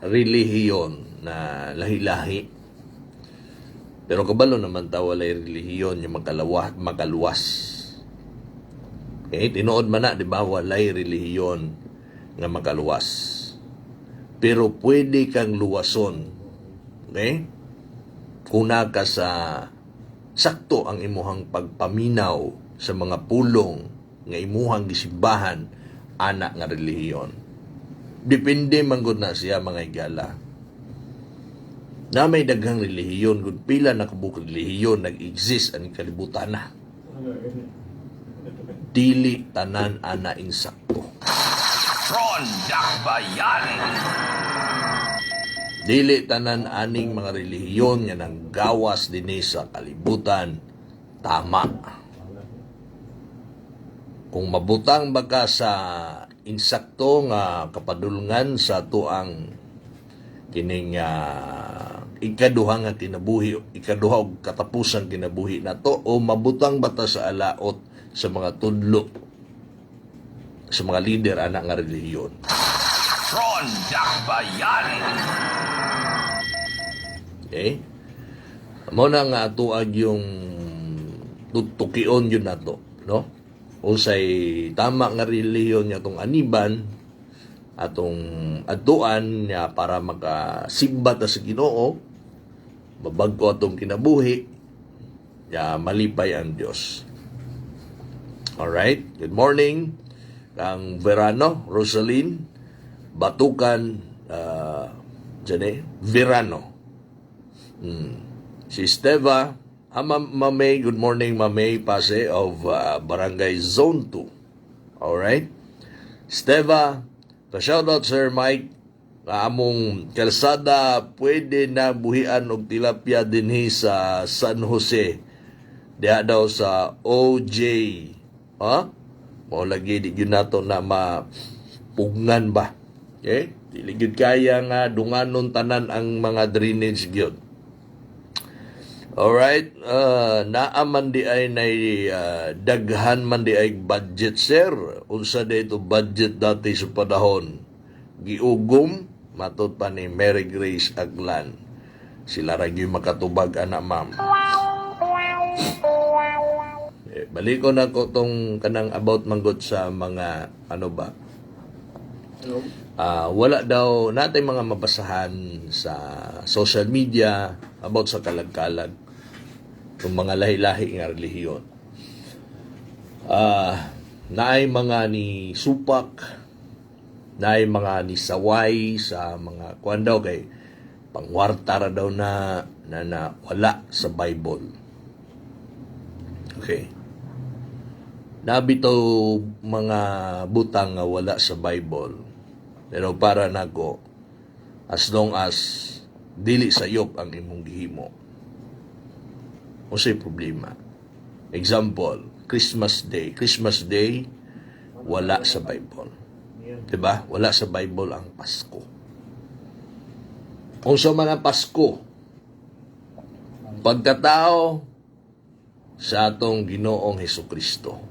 relihiyon na lahi-lahi. Pero kabalo naman ta walay relihiyon yung makaluwas. Okay, tinuod man na, di ba, walay relihiyon nga makaluwas. Pero pwede kang luwason. Okay? Kung ka sa sakto ang imuhang pagpaminaw sa mga pulong nga imuhang gisimbahan ana nga relihiyon. Depende man gud na siya, mga higala. Na may daghang relihiyon, gud pila na kabuk relihiyon nag-exist ang kalibutan na. Dili tanan ana insakto. Ronda Bayan. Dili tanan aning mga relihiyon nga nanggawas dinhi sa kalibutan tama. Kung mabutang ba ka sa insakto nga kapadulngan sa tuang kining ikaduha nga kinabuhi, ikaduha og katapusang kinabuhi nato, o mabutang ba ta sa alaot sa mga tudlo sa mga lider ana nga relihiyon. Ronda Bayan. Okay? Mo na nga atuag yung tutukion yun nato, no? Unsay tama nga relihiyon nga atong aniban, atong adtuan niya para makasimba ta sa Ginoo, mabag-o atong kinabuhi, ya malipay ang Dios. Alright, good morning kang Verano, Rosaline, Batukan, dyan eh, Verano. Si Steva, Mamay, good morning, Mamay Pase of Barangay Zone 2. Alright? Steva, pa-shoutout, Sir Mike, nga among kalsada pwede na buhian og tilapia dinhi sa San Jose. Diha daw sa OJ. Ha? Mao lagi di gyud nato na mapugnan ba. Okay? Dili gyud kaya nga dunganon tanan ang mga drainage gyud. Alright, naa man di ay nay daghan man di ay budget, sir. Unsa di ito budget dati sa panahon? Giugom matod pa ni Mary Grace Aglan. Sila ra gyud makatubag ana, ma'am. Eh, Balikon ako tong kanang about manggod sa mga ano ba. Wala daw natay mga mabasahan sa social media about sa kalagkalag ng mga lahi-lahi nga relihiyon. Naay mga ni supak, naay mga ni saway sa mga kuan daw kay pangwarta ra daw na na, na wala sa Bible. Okay. Nabitaw mga butang nga wala sa Bible. Pero para nako, as long as dili sayop ang imong gihimo, unsay problema? Example, Christmas Day. Christmas Day, wala sa Bible. 'Di ba? Wala sa Bible ang Pasko. Unsa man ang Pasko? Pagkatao sa atong Ginoong Hesus Kristo.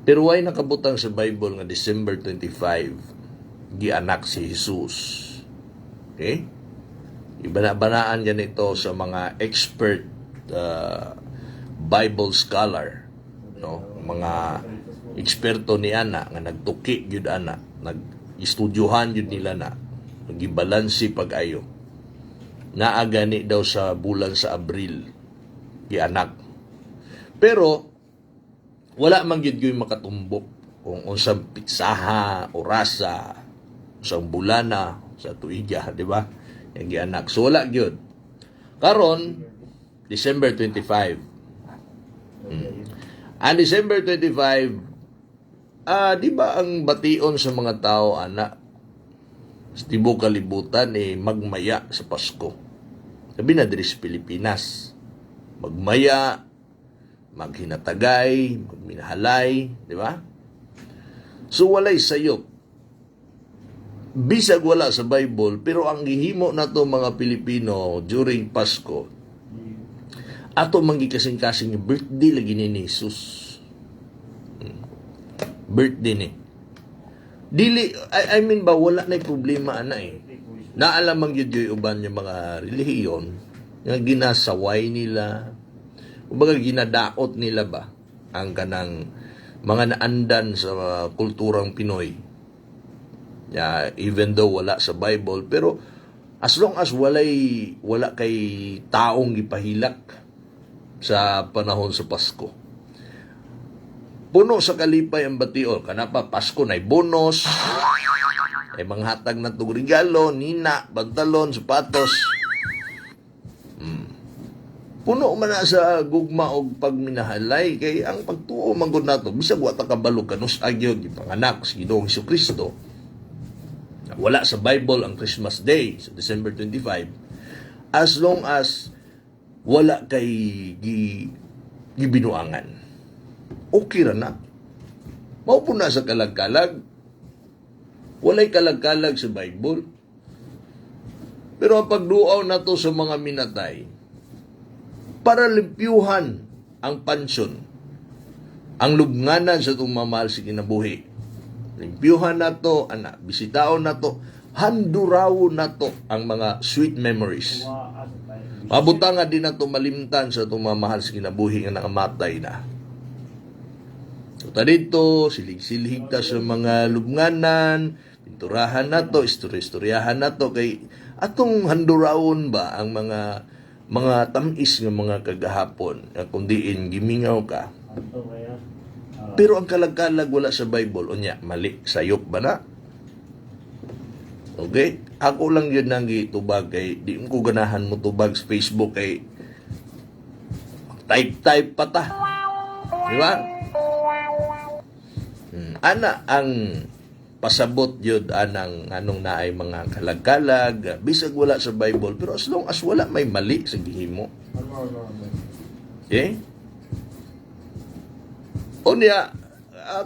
Pero way nakabutang sa Bible nga December 25 gianak si Jesus. Okay? Ibana-banaan ganito sa mga expert Bible scholar, no? Mga eksperto ni ana nga nagtuki gyud ana, nag-estudyohan gyud nila na, nagibalansi pag-ayo. Naa gani daw sa bulan sa Abril gianak. Pero wala man gyud gyud makatumbok kung unsang pitsaha, orasa, unsang bulana sa tuiga, di ba? Yang gianak. So wala gyud. Karon December 25. Ang December 25, di ba ang bation sa mga tao ana sa tibuok kalibutan eh magmaya sa Pasko? Sabi na diri sa Pilipinas, magmaya, maghinatagay, magminahalay, di ba? So walay sayop. Bisag wala sa Bible, pero ang gihimo nato mga Pilipino during Pasko, ato man gikasing-kasing yung birthday lagi ni Jesus. Birthday ni. Dili, I mean ba, wala na problema ana eh. Naalam man gyud yung uban yung mga relihiyon nga ginasaway nila, kumbaga ginadaot nila ba ang kanang mga naandan sa kulturang Pinoy. Yeah, even though wala sa Bible, pero as long as wala kay taong gipahilak sa panahon sa Pasko. Puno sa kalipay ang bation. Kana pa Pasko na bonus. Ay manghatag na tog regalo, nina, pantalon, sapatos. Puno man na sa gugma og pagminahalay kay ang pagtuo man gud nato bisag wa ta kabalo kanus gyud gipanganak si Ginoong Kristo. Wala sa Bible ang Christmas Day sa December 25, as long as wala kay gibinuangan. Okay ra na. Mao po na sa kalagkalag. Walay kalagkalag sa Bible. Pero ang pagduaw nato sa mga minatay, para limpyuhan ang pansyon, ang lubnganan sa itong mamahal sa kinabuhi. Limpyuhan nato, ana, bisitaon nato, handurawon nato ang mga sweet memories. Mabutang nga din nato malimtan sa itong mamahal sa kinabuhi nga nakamatay na. So, ta dito, silig-silig ta sa mga lubnganan, pinturahan nato, istorya-istoryahan nato kay atong handurawon ba ang mga tamis nga mga kagahapon nga kung diin gimingaw ka. Pero ang kalagkalag wala sa Bible, unya mali, sayop ba na? Okay? Ako lang yun nang gitubag kay di ko ganahan mo tubag sa Facebook kay type-type pa ta. Di ba? Ana ang pasabot yun anang anong naay mga kalagkalag bisag wala sa Bible, pero as long as wala may mali sa gihimo. Okay? Unya,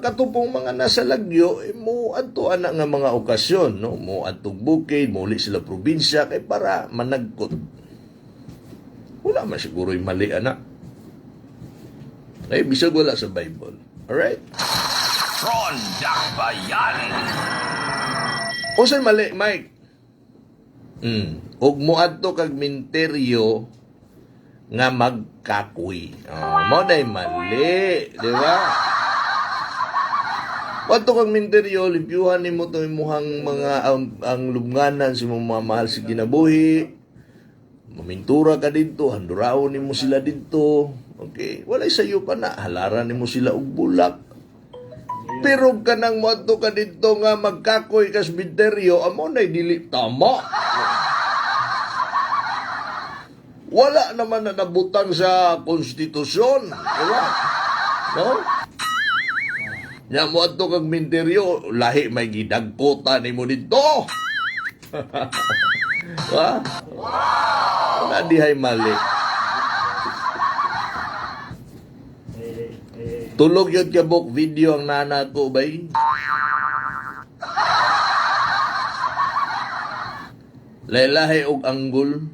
katupong mga nasa lagyo, eh, mo adto ana nga mga okasyon, no? Mo adtong bukid, mo sila probinsya kay para managkot. Wala man siguro yung mali ana. Ay bisag wala sa Bible. Alright? Ronda Bayan. Unsay mali, Mike? Ug moadto kag minteryo Nga magkakoy. Oh, mo day mali, di ba? Wato kang minteryo, limpyuhan nimo to imuhang mga ang lubnganan sa imong mga mahal sa kinabuhi. Mamintura ka didto, handuraon nimo sila didto. Okay, walay sayo pa na, halaran nimo sila og bulak. Pero kanang moadto ka didto nga magkakoy ka sa minteryo, amo nay dili tama. Wala naman na nabutang sa konstitusyon, di ba? No? Nya mo adto kag minteryo, lahi may gidagkota nimo didto. Ha? Wala dihay mali. Tulog yun ka book video ang nana ko bay. Laylahi og anggol.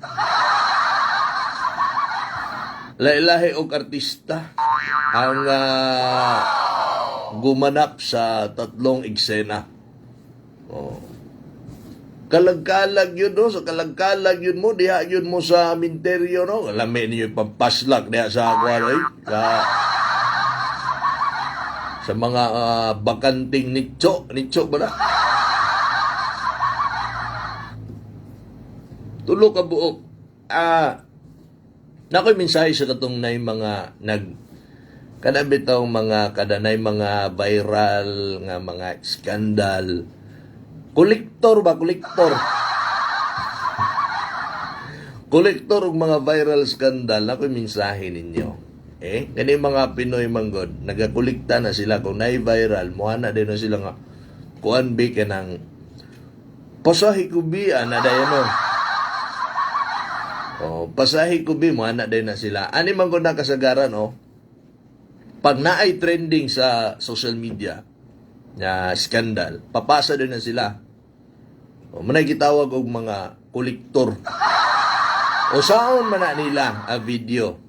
Laylahi og artista ang gumanap sa tatlong eksena. Oh. Kalagkalag yun, no? Sa kalagkalag yun mo, diha yun mo sa minteryo, no? Lami ninyo ipampaslak diha sa ako, ano, eh? Sa mga bakanting nicho. Nicho ba na? Tulo ka buok. Nakoy mensahe sa katong nay mga nag kada bitaw mga kada nay mga viral nga mga skandal. Kolektor ba? Kolektor. Kolektor og mga viral scandal, nakoy mensahe ninyo. Kani mga Pinoy manggod, nagakolekta na sila kung nay viral, muha na din na sila nga kuan bi kanang pasahi ko bi ana dayon no. Oh, pasahi ko bi muha na din na sila. Ani man gud na kasagaran oh. Pag naay trending sa social media na scandal, papasa din na sila. O, manay gitawag og mga kolektor. O saon man na nila ang video?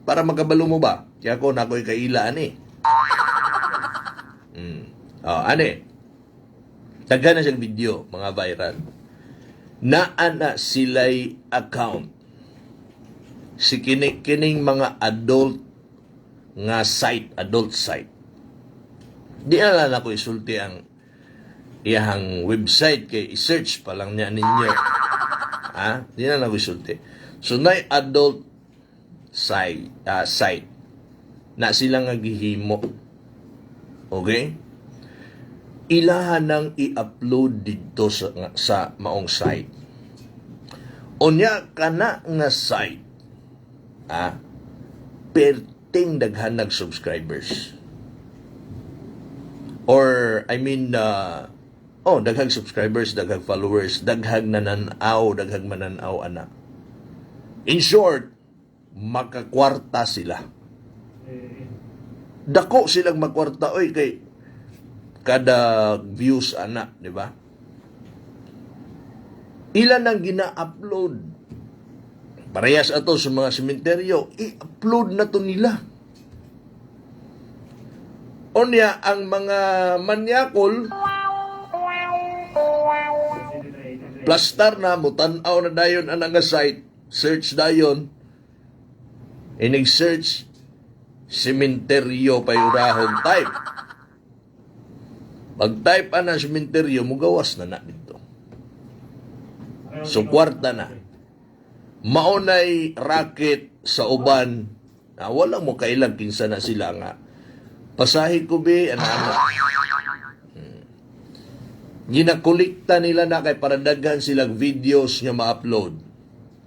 Para makabalo mo ba? Kaya ako nakoy kaila ani. O, ani. Daghan na siyang video, mga viral. Naa na sila'y account. Si kining mga adult nga site, adult site. Di na lang ako isulti ang iyahang website kay i-search pa lang niya ninyo. Ha? Di na lang ako isulti. So, nay adult site na sila nga gihimo. Okay? Ilahan nang i-upload didto sa maong site. Unya kana nga site, perting daghan nag subscribers. Or I mean, oh, daghang subscribers, daghang followers, daghang nananaw, daghang mananaw ana. In short, makakwarta sila. Dako silang makwarta oy kay kada views ana, di ba? Ilan ang gina-upload? Parehas ato sa mga sementeryo, i-upload na to nila. Unya ang mga manyakol plastar na mutan-aw na dayon ang nga site, search dayon. Inig search sementeryo payurahog type. Pag type ana sementeryo, mugawas na na dito. So kwarta na. Maunay racket sa uban na wala mo kailang kinsa na sila nga. Pasahi ko be, ana-ana. Ginakolekta nila na kay para daghan silang videos nga ma-upload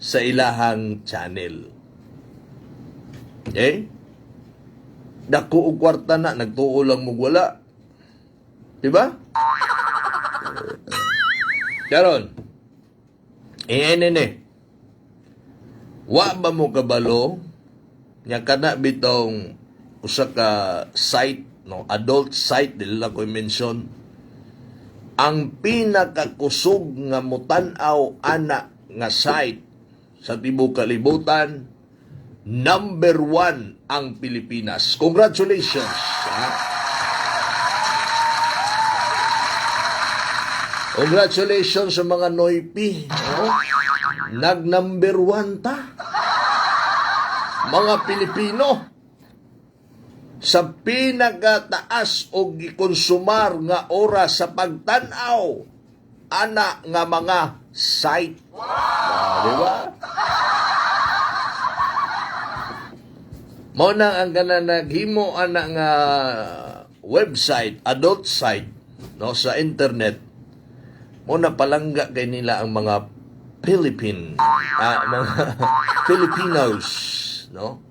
sa ilahang channel. Okay? Dako og kwarta na, nagtuo lang mo wala. Diba? Karon, eh, wa ba mo kabalo nya kana bitong usa ka site, no, adult site, dili lang ko i-mention, ang pinakakusog nga mutan-aw ana nga site sa tibuok kalibutan, number 1 ang Pilipinas. Congratulations! Ha? Congratulations sa mga Noypi. No? Nag number 1 ta. Mga Pilipino sa pinakataas o gikonsumar nga oras sa pagtan-aw ana nga mga site. Wow! Di ba? Mao na ang kana naghimo ana nga website, adult site, no, sa internet. Mao na palangga kay nila ang mga Philippine, mga Filipinos, no?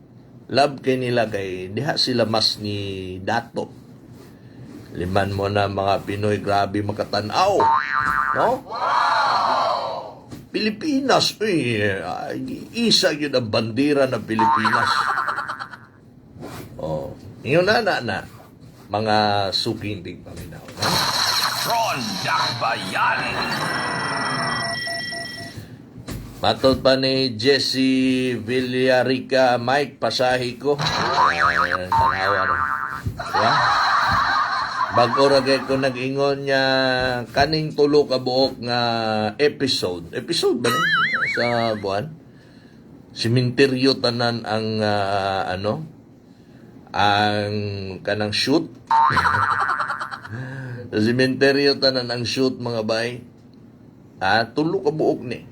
Love kay nila kay diha sila mas ni dato. Liman mo na mga Pinoy, grabe makatanaw, no? Pilipinas, uy, ay, isa yun ang bandera ng Pilipinas. Oh, yun na na na mga suking tigpaminaw. No? Ron Dakbayan. Matod pa ni Jesse Villarica, Mike, pasahi ko. Eh, tanawa ro. Diba? Bago ra kay ko nag-ingon niya kaning tulo ka buok nga episode. Episode ba ni? Sa buwan? Simenteryo tanan ang ano? Ang kanang shoot. Sa simenteryo tanan ang shoot, mga bay. Ah, tulo ka buok ni.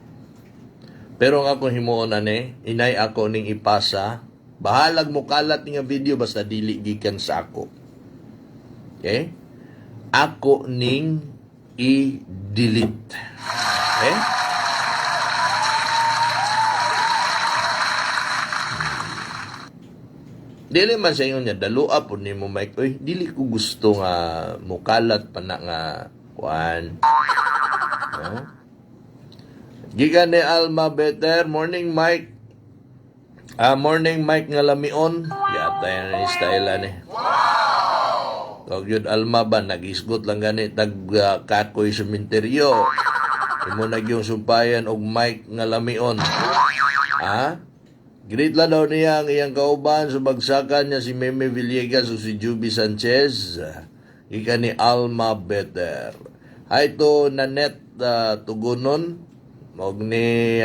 Pero ang akong himuon ani, inay ako ning ipasa. Bahalag mo kalat nga video basta dili gikan sa ako. Okay? Ako ning i-delete. Okay? Dili man sa ingon niya, dalua po nimo, Mike. Uy, dili ko gusto nga mukalat pa na nga kuan. No? Gikan ni Alma Better, morning, Mike. Ah, morning, Mike nga lamion. Yata yan ang style ani. Wow! Kag yun Alma ba, nagisgot lang gani tag kakoy sementeryo. Imo na yung sumpayan og Mike nga lamion. Ha? Greet lang daw niya ang iyang kauban sa bagsakan niya si Meme Villegas o si Juby Sanchez. Gikan ni Alma Better. Hi to Nanette Tugunon. Mog ni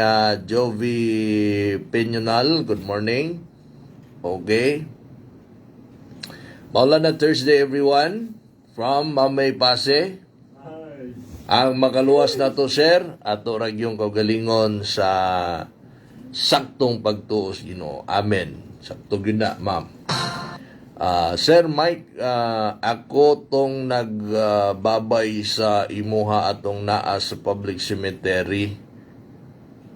Jovi Peñonal. Good morning. Okay. Maula na Thursday, everyone. From Mamay Pase. Ang makaluwas na to, sir, ato ragyong kaugalingon sa saktong pagtuos Ginoo. Amen. Sakto gyud na, ma'am. Sir Mike, ako tong nagbabay sa imuha atong naa sa public cemetery.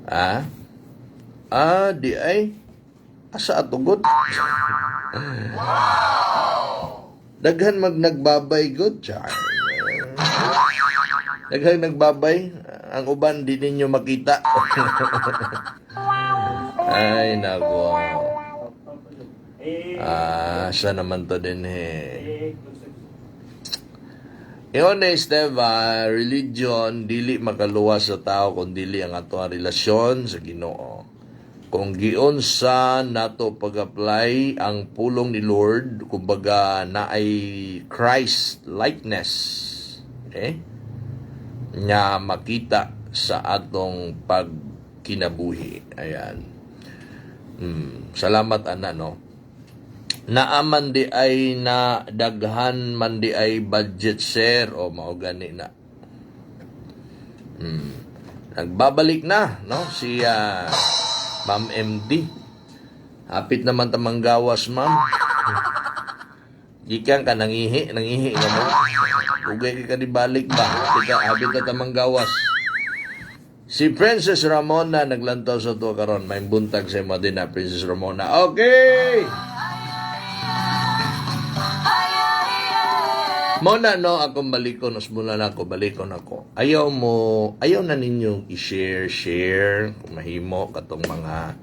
Ah? Ah, di ay. Asa ato god? Daghan mag nagbabay god, char. Daghan nagbabay, ang uban di ninyo makita. Ay, nako. Ah, siya naman to din eh. Ingon ni Steve, religion dili makaluwas sa tao kung dili ang ato ang relasyon sa Ginoo. Kung giunsa nato pag-apply ang pulong ni Lord, kumbaga naay Christ likeness, okay? Nga makita sa atong pagkinabuhi. Ayan. Salamat ana, no. Naaman di ay na daghan man di ay budget, sir, o mao gani na. Nagbabalik na, no, si Ma'am MD. Hapit naman tamang gawas, ma'am. Gikan ka nangihi, nangihi ka mo. Ugay ka di balik ba? Tika, hapit na tamang gawas. Si Princess Ramona naglantaw sa tuwa karon. May buntag sa imo din na, Princess Ramona. Okay! Mona no, akong balikon, usbuna na ako, balikon ako. Ayaw mo, ayaw na ninyong i-share, share, kung mahimo, katong mga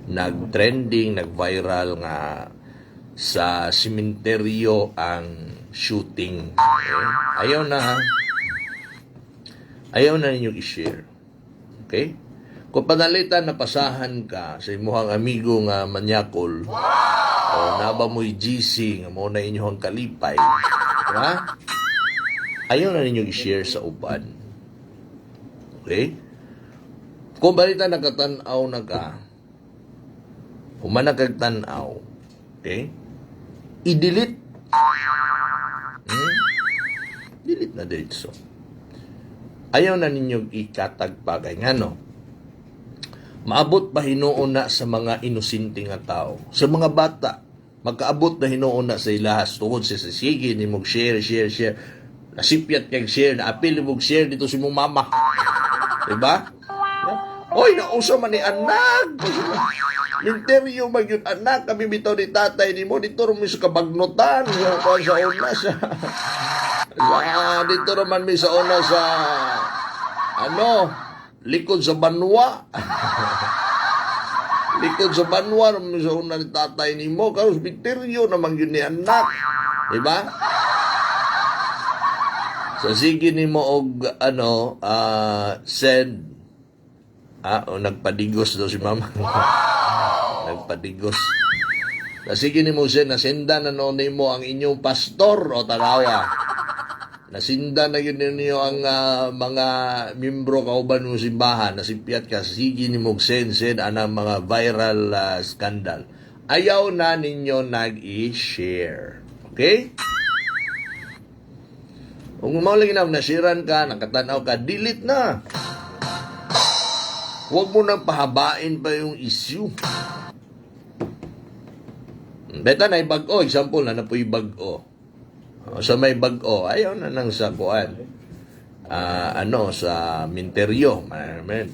nag-trending, nag-viral nga sa simenteryo ang shooting. Okay? Ayaw na ha. Ayaw na ninyong i-share. Okay? Kung panalitan napasahan ka sa imuhang amigo nga manyakol, o naba mo'y GC nga mo na inyong kalipay, diba? Ayaw na ninyo i-share sa uban. Okay? Kung balita nakatanaw na ka, Human na kag tan-aw, okay? I-delete. Delete na diretso. Ayaw na ninyo ikatag pa kay ngano. Maabot pa hinuon na sa mga inosente nga tao, sa mga bata. Magkaabot na hinuon na sa ilahas tungod sa sige ni mong share, share, share. Nasipyat kag share, naapil mong share dito si mong mama. Diba? Oy, nausa man ni anak. Minteryo man yun anak. Kami bitaw ni tatay ni mo. Dito rin sa kabagnotan. Sa una sa dito naman mi sa una sa ano, likod sa banwa. Likod sa banwa naman sa una ni tatay ni mo. Karos minteryo naman yun ni anak. Diba? So sige nimo og ano, send. O nagpadigos daw si mama. Nagpadigos. Na sige nimo send, nasinda na noon nimo ang inyong pastor o tanawa. Nasinda na yun ninyo ang mga miyembro kauban mo simbahan, nasipyat ka, sige nimo send, send anang mga viral scandal. Ayaw na ninyo nag-i-share. Okay? Kung mao lagi na nasiran ka, nakatanaw ka, delete na. Huwag mo nang pahabain pa yung issue. Beta na bag-o, example na napoy bag-o. Sa may bag-o, ayaw na nang sa kuan. Ano sa minteryo.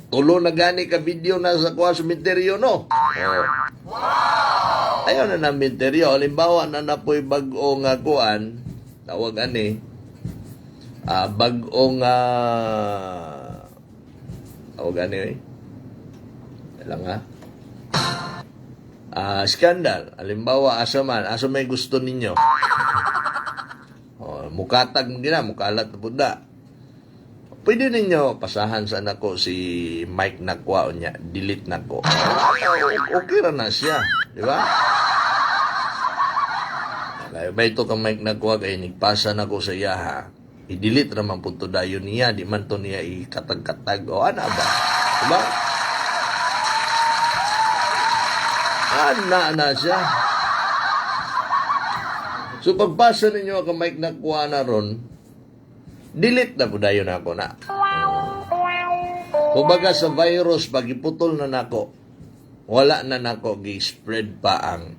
Tulo na gani ka video na sa kuan sa minteryo, no. Oh. Ayaw na ng minteryo. Halimbawa na napoy bag-o nga kuan, tawag ani, bag-o nga tawag ani eh. Lang ha. Scandal. Halimbawa, asa man, asa may gusto ninyo. O, mukatag mo gina, mukalat na pud na. Pwede ninyo pasahan sa nako si Mike Nakwa o niya, delete nako. Okay ra na siya, di ba? Kaya ba ito kang Mike Nakwa kay nigpasa nako sa iya ha. I-delete raman pud to dayon niya, di man to niya ikatag-katag o ana ba? Di ba? Ana na siya. So pagpasa ninyo ang Mike Nakwa na ron, delete na po dayon ako na. Kumbaga sa virus, pag iputol na nako, wala na nako gi-spread pa ang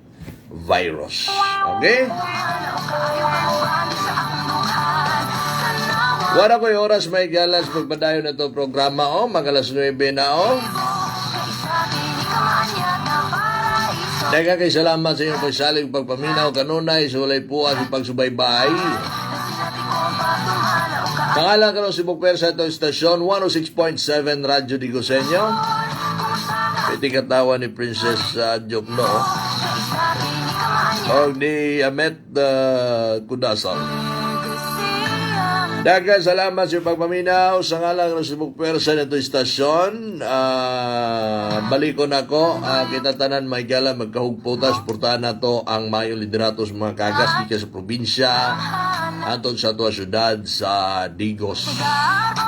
virus. Okay? Wala ko'y oras may galas pagpadayon na to programa o, mag alas 9 na o. Daghang kay salamat sa inyong pagsalig, pagpaminaw kanunay, sa walay puwas, sa pagsubaybay. Pangalan karon si Bukper sa itong istasyon, 106.7 Radyo Diguseño. Pwede katawa ni Princess Jokno. O ni Amet Kudasal. Daghang salamat sa iyong pagpaminaw. Sa ngalan ng Sibuk Persa nito istasyon, balikon ako. Kita tanan may gala magkahugputa. Suportahan nato ang mayong liderato sa mga kagas gikan sa probinsya anton sa ato syudad sa Digos.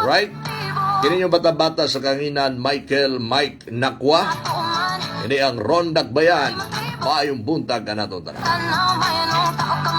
Right? Kini yung bata-bata sa kanginan Michael Mike Nakwa. Ini ang Rondak Bayan. Maayong buntag kanato tanan. Tanaw, may anong tao.